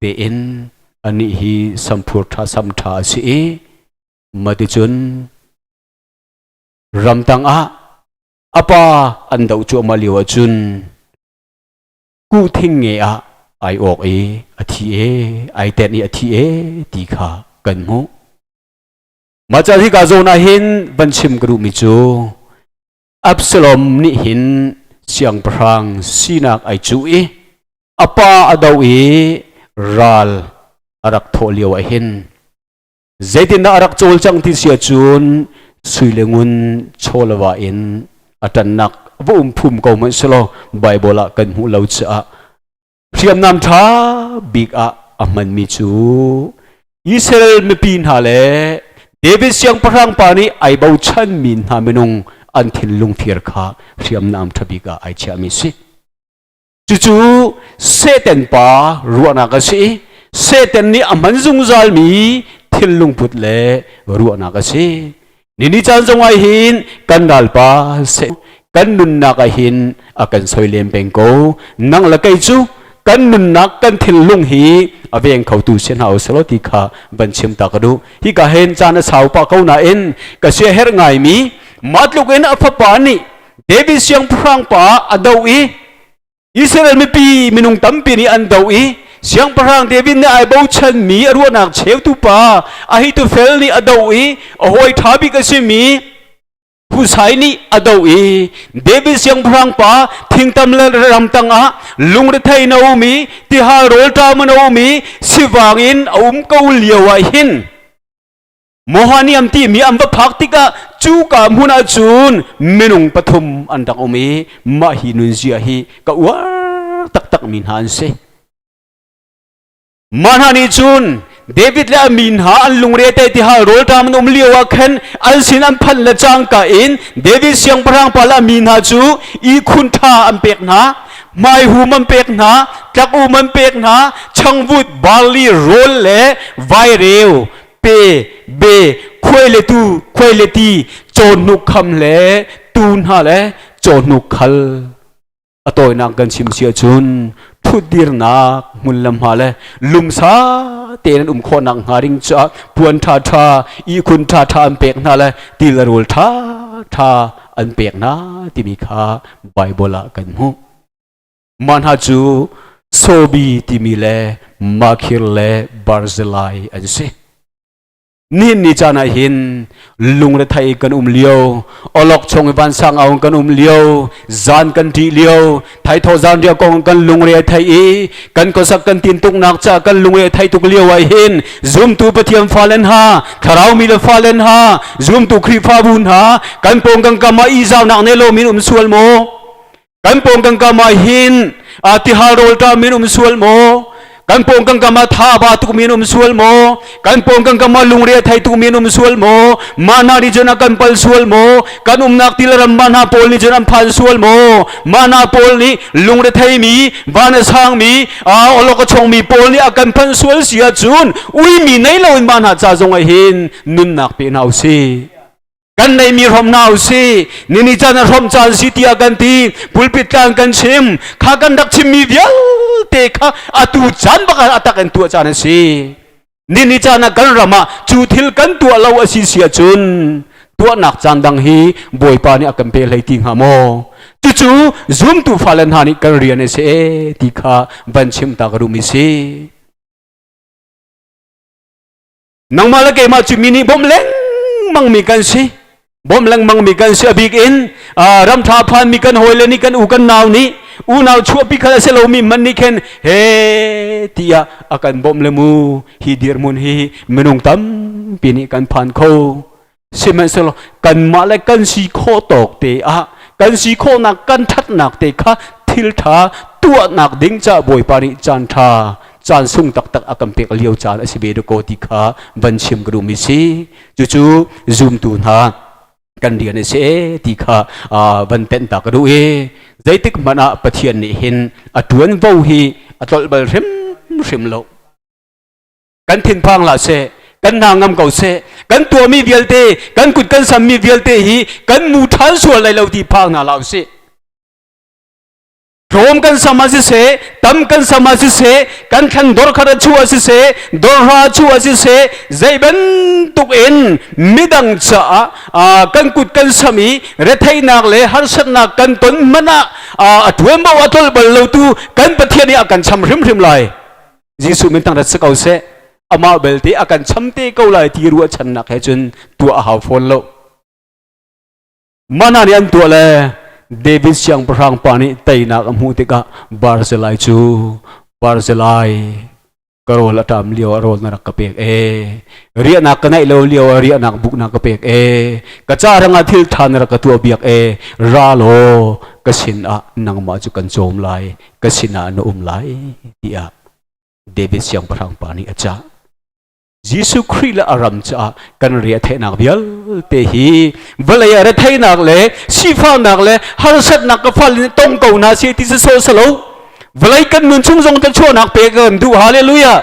tein anih hi samphur ṭha sam ṭha a si i maticun ramtang ah a pa an doh cuahmah lio ahcun kuhthing nge ah ai awk i a thi e ai tenh i a thi e ti kha kan hmuh. Mah caan hika zawn ah hin van chim ka duhmi cu Absalom nih hin siangpahrang sinak ai cuh i a pa a do i ral a rak thawh lio ah hin Zeitindah a rak cawlcangh ti si ahcun sui le ngun chawleva in a ṭannak va um phum ko hmanh selaw Baibal ah kan hmuh lo caah hriamnam ṭha bik ah a hmanmi cu Israel mipi hna le David siangpahrang pa nih ai bochanmi hna minung an thinlung fir kha hriamnam ṭha bik ah ai chiahmi si. Cucu Satan pa ruahnak a si. Satan nih a hman zungzalmi thinlungput le ruahnak a si. Nini caan zong ah hin kan ralpa kan nunnak ah hin a kan soilem peng ko. Nang le kei cu kan nunnak kan thinlung hi a veng khotu si hna uselaw ti kha van chim ta ka duh. Hika hin caan a sau pah ko nain ka sia herh ngaimi mah tluk in a fapa nih David siangpahrang pa a doh i Israel mipi minung tampi nih an doh i siangpahrang David nih ai bochanmi a ruahnak cheutu pa Ahithophel nih a doh i a hawi ṭha bik a simi Husai nih a doh i David siangpahrang pa thingtam le ramtang ah lungrethei in a um i tihal rawlṭam in a um i sivang in a um ko lio ah hin Mohaniam timi an va phak tikah cuka hmun ah cun minung pathum an rak um i mah hi nunzia hi ka uar taktakmi hna an si. Mah hna nih cun David le a mi hna an lungre te tihal rawlṭam an um lio ah khan an sin an phanh le cangka in David siangpahrang pa le a mi hna cu ihkhun ṭha an pek hna, hmaihum an pek hna, tlak-um an pek hna, changvut, barli, rawl le vaireu pe be khuai le tu khuai le ti cawhnuk kham le tu hna le cawhnuk khal a tawinak kan chim si ahcun thutdirnak hmun le hma le lumsa tein an um khawhnak hnga ding caah puan ṭha ṭha ihkhun ṭha ṭha an pek hna le til le rawl ṭha ṭha an pek hna timi kha Baibal ah kan hmuh. Mah hna cu Sobi timi le Makhir le Barzillai an si. Nihin ni caan ah hin lungrethei kan um lio, awlok chung i vansang aung kan um lio, zan kan ṭih lio, thaithawh zan riah kong kan lungre a thei i kan khuasak kan tintuknak ca kan lungre a thei tuk lio ah hin zumtu Pathian falen ha, thlarau mi le falen ha, zumtu Khrihfabu hna kan pawng kan kam ah ihzaunak nei lo min um sual maw? Kan pawng kan kam ah hin tihal rawl ṭam in um sual maw? Kan pawng kan kam ah tha ba tuk min um sual maw? Kan pawng kan kam ah lungre thei tuk min um sual maw? Mah nih cun a kan pal sual maw? Kan umnak tilaram mah hna pawl nih cun an phan sual maw? Mah hna pawl nih lungre theimi, van a sangmi, awlok a chongmi pawl nih a kan phanh sual si ahcun uimi nei loin mah hna ca zong ah hin nunnak pe hna usih. Kan neihmi hrom hna usih. Nini caan a hrom caan si tiah kan ti. Pulpit tlang kan chim. Kha kan rak chimmi vialte kha atu caan bak ah a tak in tuah caan a si. Nini caan ah kan ram ah cu thil kan tuah lo a si si ahcun tuahnak caan dang hi Bawipa nih a kan pe hlei ti hnga maw? Cucu zumtu fale hna nih kan rian a si e ti kha van chim ta ka duhmi si. Nangmah le keimah cu mi nih bawmh lengmang mi kan si. Bawmh lengmang mi kan si. A bik in ram ṭha phan mi kan hawile nih kan u kan nau nih unau chuahpi kha a si lomi man nih khin he tiah a kan bawmh le mu hi dirhmun hi minung tampi nih kan phan kho. Sihmanhsehlaw kanmah le kan si khawh tawk te ah kan si khawhnak kan ṭhatnak te kha thil ṭha tuahnak ding ca Bawipa nih caan ṭha caan sung taktak a kan pek lio caan a si ve ko ti kha van chim ka duhmi si. Cucu zumtu hna kan rian a si ti kha van tenh ta ka duh i zeitik hmanh ah Pathian nih hin a ṭuanvo hi a tlolh bal hrimhrim lo. Kan thinphang hlah seh, kan hna ngam ko seh. Kan tuahmi vialte, kan kut kan sammi vialte hi kan mu ṭhan sual lai lo ti phang hna hlah usih. Tlawm kan sam ah siseh, tam kan sam ah siseh, kan thlan dor khat a chuah siseh, dor hra a chuah siseh, zei bantuk in midang caah kan kut kan sam i retheihnak le harsatnak kan ton hmanh ah a ṭuanvo a tlolh bal lo tu kan Pathian nih a kan cham hrimhrim lai. Jesuh min thangṭhat si ko seh. Amah belte a kan cham te ko lai ti ruahchannak he cun tuah a hau fawn lo. Mana nih an tuah le David siangpahrang pa nih teinak a hmuh tikah Barzillai cu Barzillai ka rawl a ṭam lio ah rawl na rak ka pek e riahnak ka neih lo lio ah riahnak buk na ka pek e ka ca rangah thil ṭha na rak ka tuah biak e ra law ka sin ah nangmah cu kan cawm lai ka sinah na um lai tiah David siangpahrang pa nih a cah. Jesuh Khrih le a ram caah kan retheihnak vialte hi vawlei ah retheihnak le sifahnak le harsatnak ka fal in tong ko hna si ti sawh salo vawlei kan nun chung zong chuahnak pe kan duh. Hallelujah.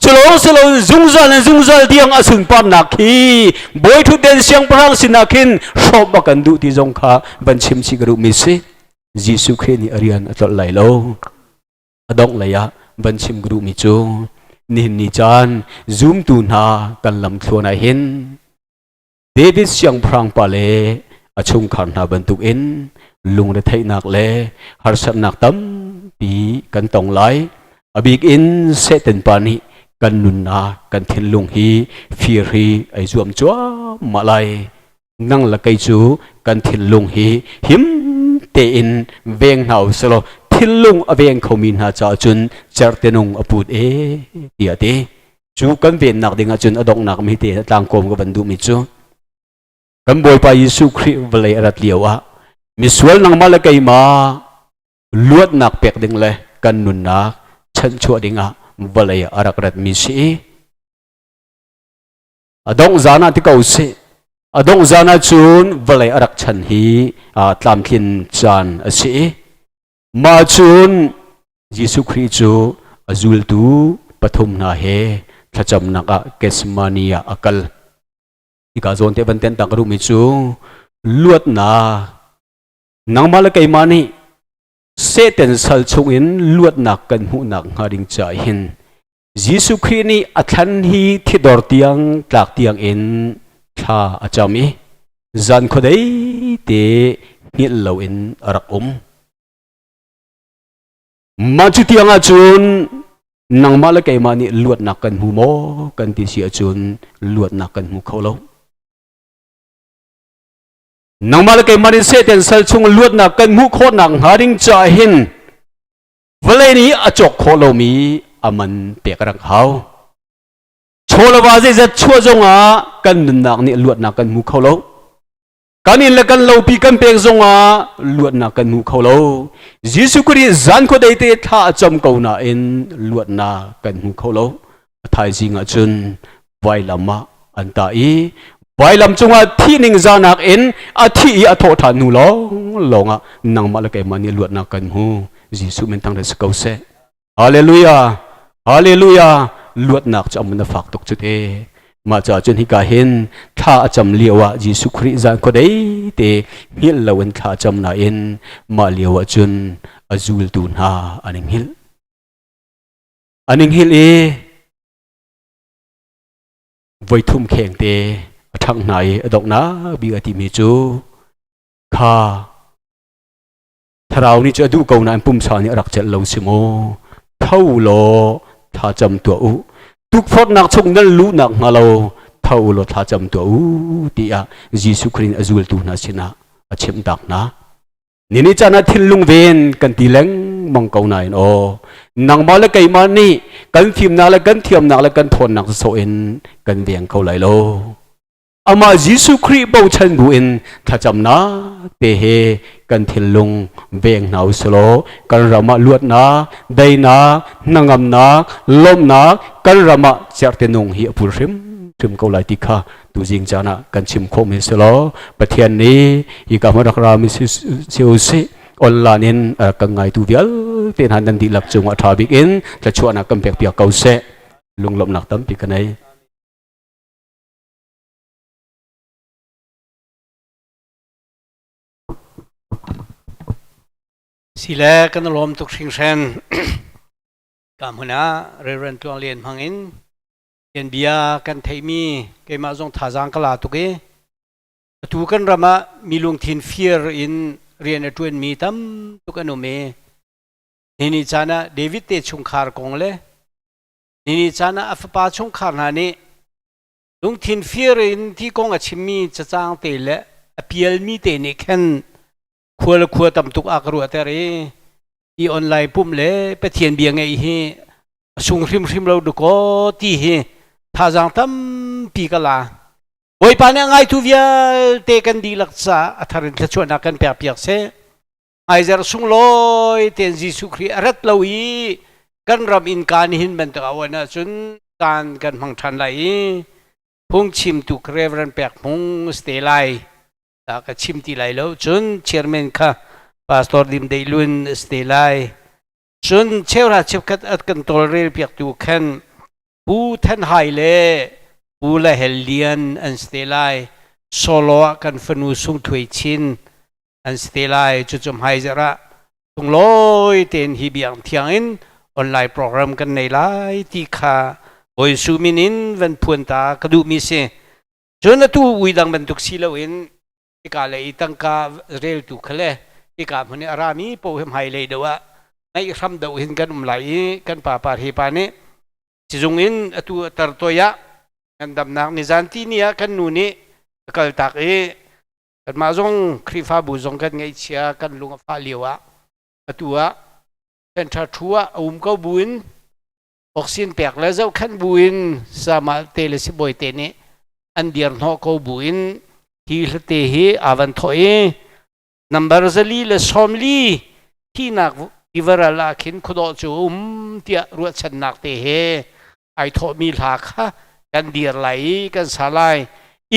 Culawng silo zungzal in zungzal tiang a sunparnak hi bawi thutden siangpahrang sinah khin hrawm a kan duh ti zong kha van chim si ka duhmi si. Jesuh Khrih nih a rian a tlolh lai lo. A dongh lei ah van chim ka duhmi cu nihin ni caan zumtu hna kan lamthluan ah hin David siangpahrang pa le a chungkhar hna bantukin lungretheihnak le harsatnak tampi kan tong lai. A bik in Satan pa nih kan nunnak, kan thinlung hi fir hi ai zuam cuahmah lai. Nang le kei cu kan thinlung hi him tein veng hna u selaw thinlung a veng khomi hna caah cun cerhtenung a put e tiah ti. Cu kan vennak ding ahcun a donghnak mi te tlangkawm ka van duhmi cu kan Bawipa Jesuh Khrih vawlei a rat lio ah misual nangmah le keimah luatnak pek ding le kan nunnak chanhchuah ding ah vawlei a rak ratmi si. A dongh zan ah ti ko sih. A dongh zan ah cun vawlei a rak chan hi tlamtlin caan a si. Mah cun Jesuh Khrih cu a zultu pathum hna he thlacamnak ah Gethsemane ah a kal. Hika zawn te van ten tak ka duhmi cu luatnak nangmah le keimah nih Satan sal chungin luatnak kan hmuhnak hnga ding caah hin Jesuh Khrih nih a thlan hi thidor tiang tlak tiang in thla a cam i zan khuadei te hngilh loin a rak um. Mah cu tiang ahcun. Nangmah le keimah nih luatnak kan hmu maw kan ti si ahcun luatnak kan hmu kho lo. Nangmah le keimah nih Satan sal chung luatnak kan hmuh khawhnak hnga ding caah hin vawlei nih a cawk khawh lomi a man pek a rak hau. Chawlava zeizat chuah zongah kan nunnak nih luatnak kan hmu kho lo. Kan inn le kan lopi kan pek zongah luatnak kan hmu kho lo. Jesuh Khrih zan khuadei te thla a cam ko nain luatnak kan hmu kho lo. A thaizing ah cun vailam ah an tah i vailam cungah thih ning zanak in a thi i a thawh ṭhan hnu lawng lawngah nangmah le keimah nih luatnak kan hmu. Jesuh min thangṭhat si ko seh. Hallelujah! Hallelujah! Luatnak cu amun a fak tuk cu te. Mah caah cun hika hin thla a cam lio ah Jesuh Khrih zan khuadei te hngilh loin thla a cam nain mah lio ah cun a zultu hna an i hngilh. An i hngilh i voithum kheng te a ṭhangh hna i a donghnak bik a timi cu kha thlarau nih cu a duh ko nain pumsa nih a rak celh lo si maw tho law thlacam tuah u tukforhnak chung nan luhnak hnga lo tho law thlacam tuah u tiah Jesuh Khrih a zultu hna sinah a chimh tak hna. Nini caan ah thinlung ven kan ti lengmang ko nain aw nangmah le keimah nih kan fimnak le kan thiamnak le kan thawnnak sawh in kan veng kho lai lo. Amah Jesuh Khrih bochan bu in thlacamnak te he kan thinlung veng hna usulaw kan ram ah luatnak, daihnak, hnangamnak, lawmhnak kan ram ah cerhte nung hi a pul hrimhrim ko lai ti kha tuzing caan ah kan chim khawh men si law Pathian nih hi ka hmun rak ra mi si u sih online in kan ngaitu vialte hna nan dihlak cungah ṭha bik in thluachuahnak kan pek piak ko seh lunglawmhnak tampi ka nei. Sile kan lawm tuk hringhran. Ka hmun ah Reverend Tluang Lian hmang in Kan bia kan theihmi keimah zong thazaang ka la tuk i atu kan ram ah mi lungthin fir in rian a ṭuanmi tam tuk an um i nini caan ah David te chungkhar kong le nini caan ah a fapa chungkhar hna nih lungthin fir in ti kong a chimmi cacang te le a pialmi te nih khan khua le khua tam tuk a ka ruahter i hi online pumh le Pathian bia ngeih hi a sung hrimhrim lo dukaw ti hi thazaang tampi ka la. Bawipa nih a ngaitu vialte kan dihlak caah a thar in thluachuahnak kan pek piak seh. Hmaizarh sunglawi tein Jesuh Khrih a rat lo i kan ram innka nihin bantuk a uan ahcun caan kan hmang ṭhan lai i phungchimtu Reverend Pek Hmung si te lai. Ka chim ti lai lo. Cun chairman kha Pastor Lim Dei Lun a si te lai. Cun cheuhra cheukhat a kan tawlrel piaktu khan Pu Than Hai le Pu La Hel Lian an si te lai. Solo ah kan fanu Sung Thuai Chin an si te lai. Cucu hmaizarh ah sunglawi tein hi biak thiang in online program kan nei lai ti kha Bawi Su min in van phuan ta ka duhmi si. Cun atu ui dang bantuk si loin hika lei i tangka reltu kha le hika hmun i a rami paoh hi hmailei deuh ah ngaih hram deuh hin kan um lai i kan pa par hi pa nih sizung in atu a tar toi ah kan damnak nizan ti ni ah kan nu nih a kaltak i kanmah zong Khrihfabu zong kan ngaihchia kan lung a fah lio ah atu ah center thu ah a um ko buin oxygen pek le zohkhenh buin sama te le sibawi te nih an dir hnawh ko buin hi hlate hi aa van thawh i number 440 thinak tivaral ah khin khuadawh cu um tiah ruahchannak te he ai thawhmi hla kha kan dir lai i kan sa lai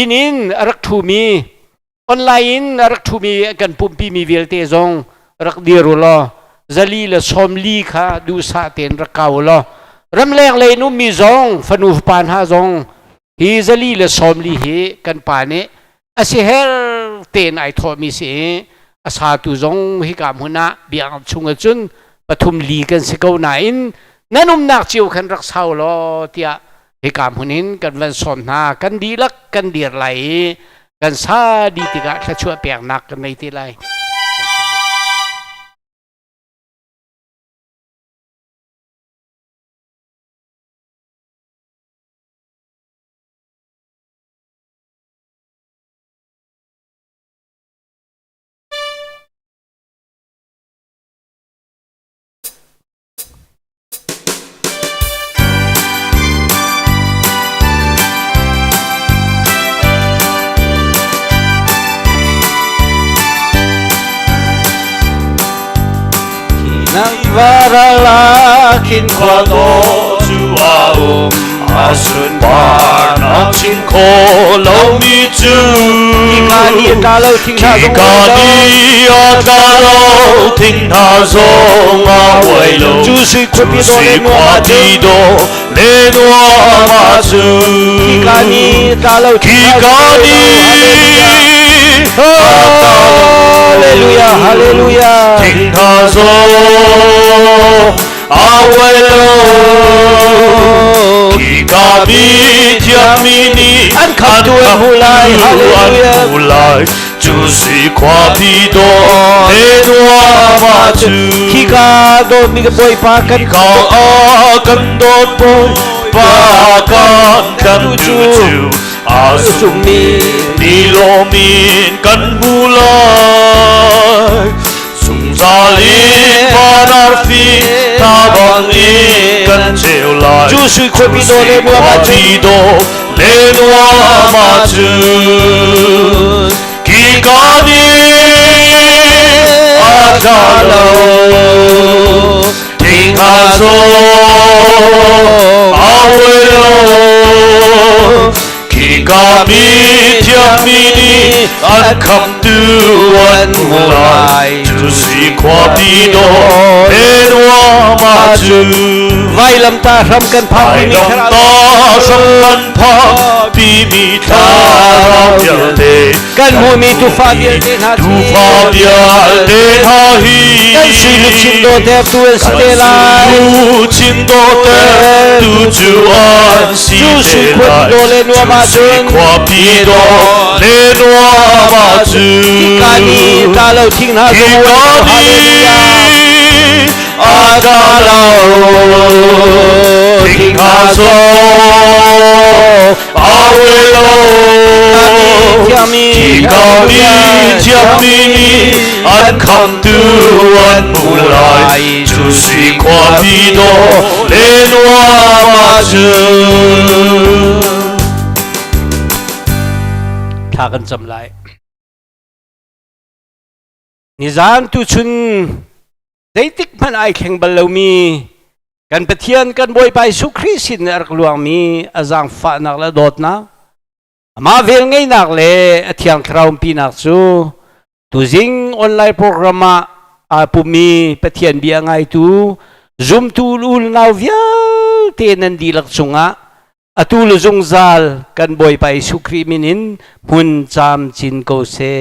inn in a rak ṭhumi online in a rak ṭhumi kan pumpi mi vialte zong rak dir u law 440 kha duhsah tein rak kau u law ramleng lei in ummi zong fanu fapa hna zong hi 440 hi kan pa nih a si her tein ai thawhmi si i a satu zong hika hmun ah biakinn chung ah cun pathum li kan si ko nain nan umnak cio khan rak sau law tiah hika hmun in kan van sawm hna kan dihlak kan dir lai i kan sa dih tikah thluachuah peknak kan nei te lai. Varala khin khua dawh cu a um a sunparnak chim khawh lomi cu Khika ni a tla lo thing hna zong Khika ni a tla lo thing hna zong a uai lo Cu sui khuapi dawh le nuam ah khuapi dawh le nuam ah cun Khika ni a tla lo thing hna Khika ni Hallelujah Hallelujah Thing hna zong a uai lo Khika mi thiangmi nih An khamtu an hmu lai. an Hallelujah. hmu lai Cu sui khuapi dawh le nuam ah cun Khika dawtmi ka Bawipa kan Khika ah kan dawt Bawipa kan kan tu cu a summi ni lomin kan hmu lai zungzal in van arfi hna bangin kan ceu lai Cu sui khuapi dawh le nuam ah cun khuapi dawh le nuam ah cun khika ni a tla lo thing hna zong a uai lo khika mi thiangmi nih an khamtu an hmu lai cu sui khuapi dawh le nuam ah cun Vailamtah hram kan phakmi Vailamtah hram kan phakpimi thlarau vialte Kan hmuhmi tuufa vialte hna cu tuufa vialte hna hi Kan sui luchin dawhtertu an si te lai. Luchin dawhtertu cu an si Cu te sui lai khuapi dawh le nuam ah Cu sui cun khuapi dawh le nuam ah cun Khika ni tla lo thing hna zong Khika ni a tla lo thing hna zong a uai lo Thiangmi Khika mi thiangmi nih an khamtu an hmu lai cu sui khuapi dawh le nuam ah cun Thla kan cam lai. Nizan tuchun zeitik hmanh ai thleng bal lomi kan Pathian kan Bawipa Jesuh Khrih sin a rak luangmi a zaangfahnak le dawtnak amah velngeihnak le a thiang thlarau umpinak cu tuzing online program ah aa pummi Pathian bia ngaitu zumtu unau vialte nan dihlak cungah atu le zungzal kan Bawipa Jesuh Khrih min in hmun camcin ko seh.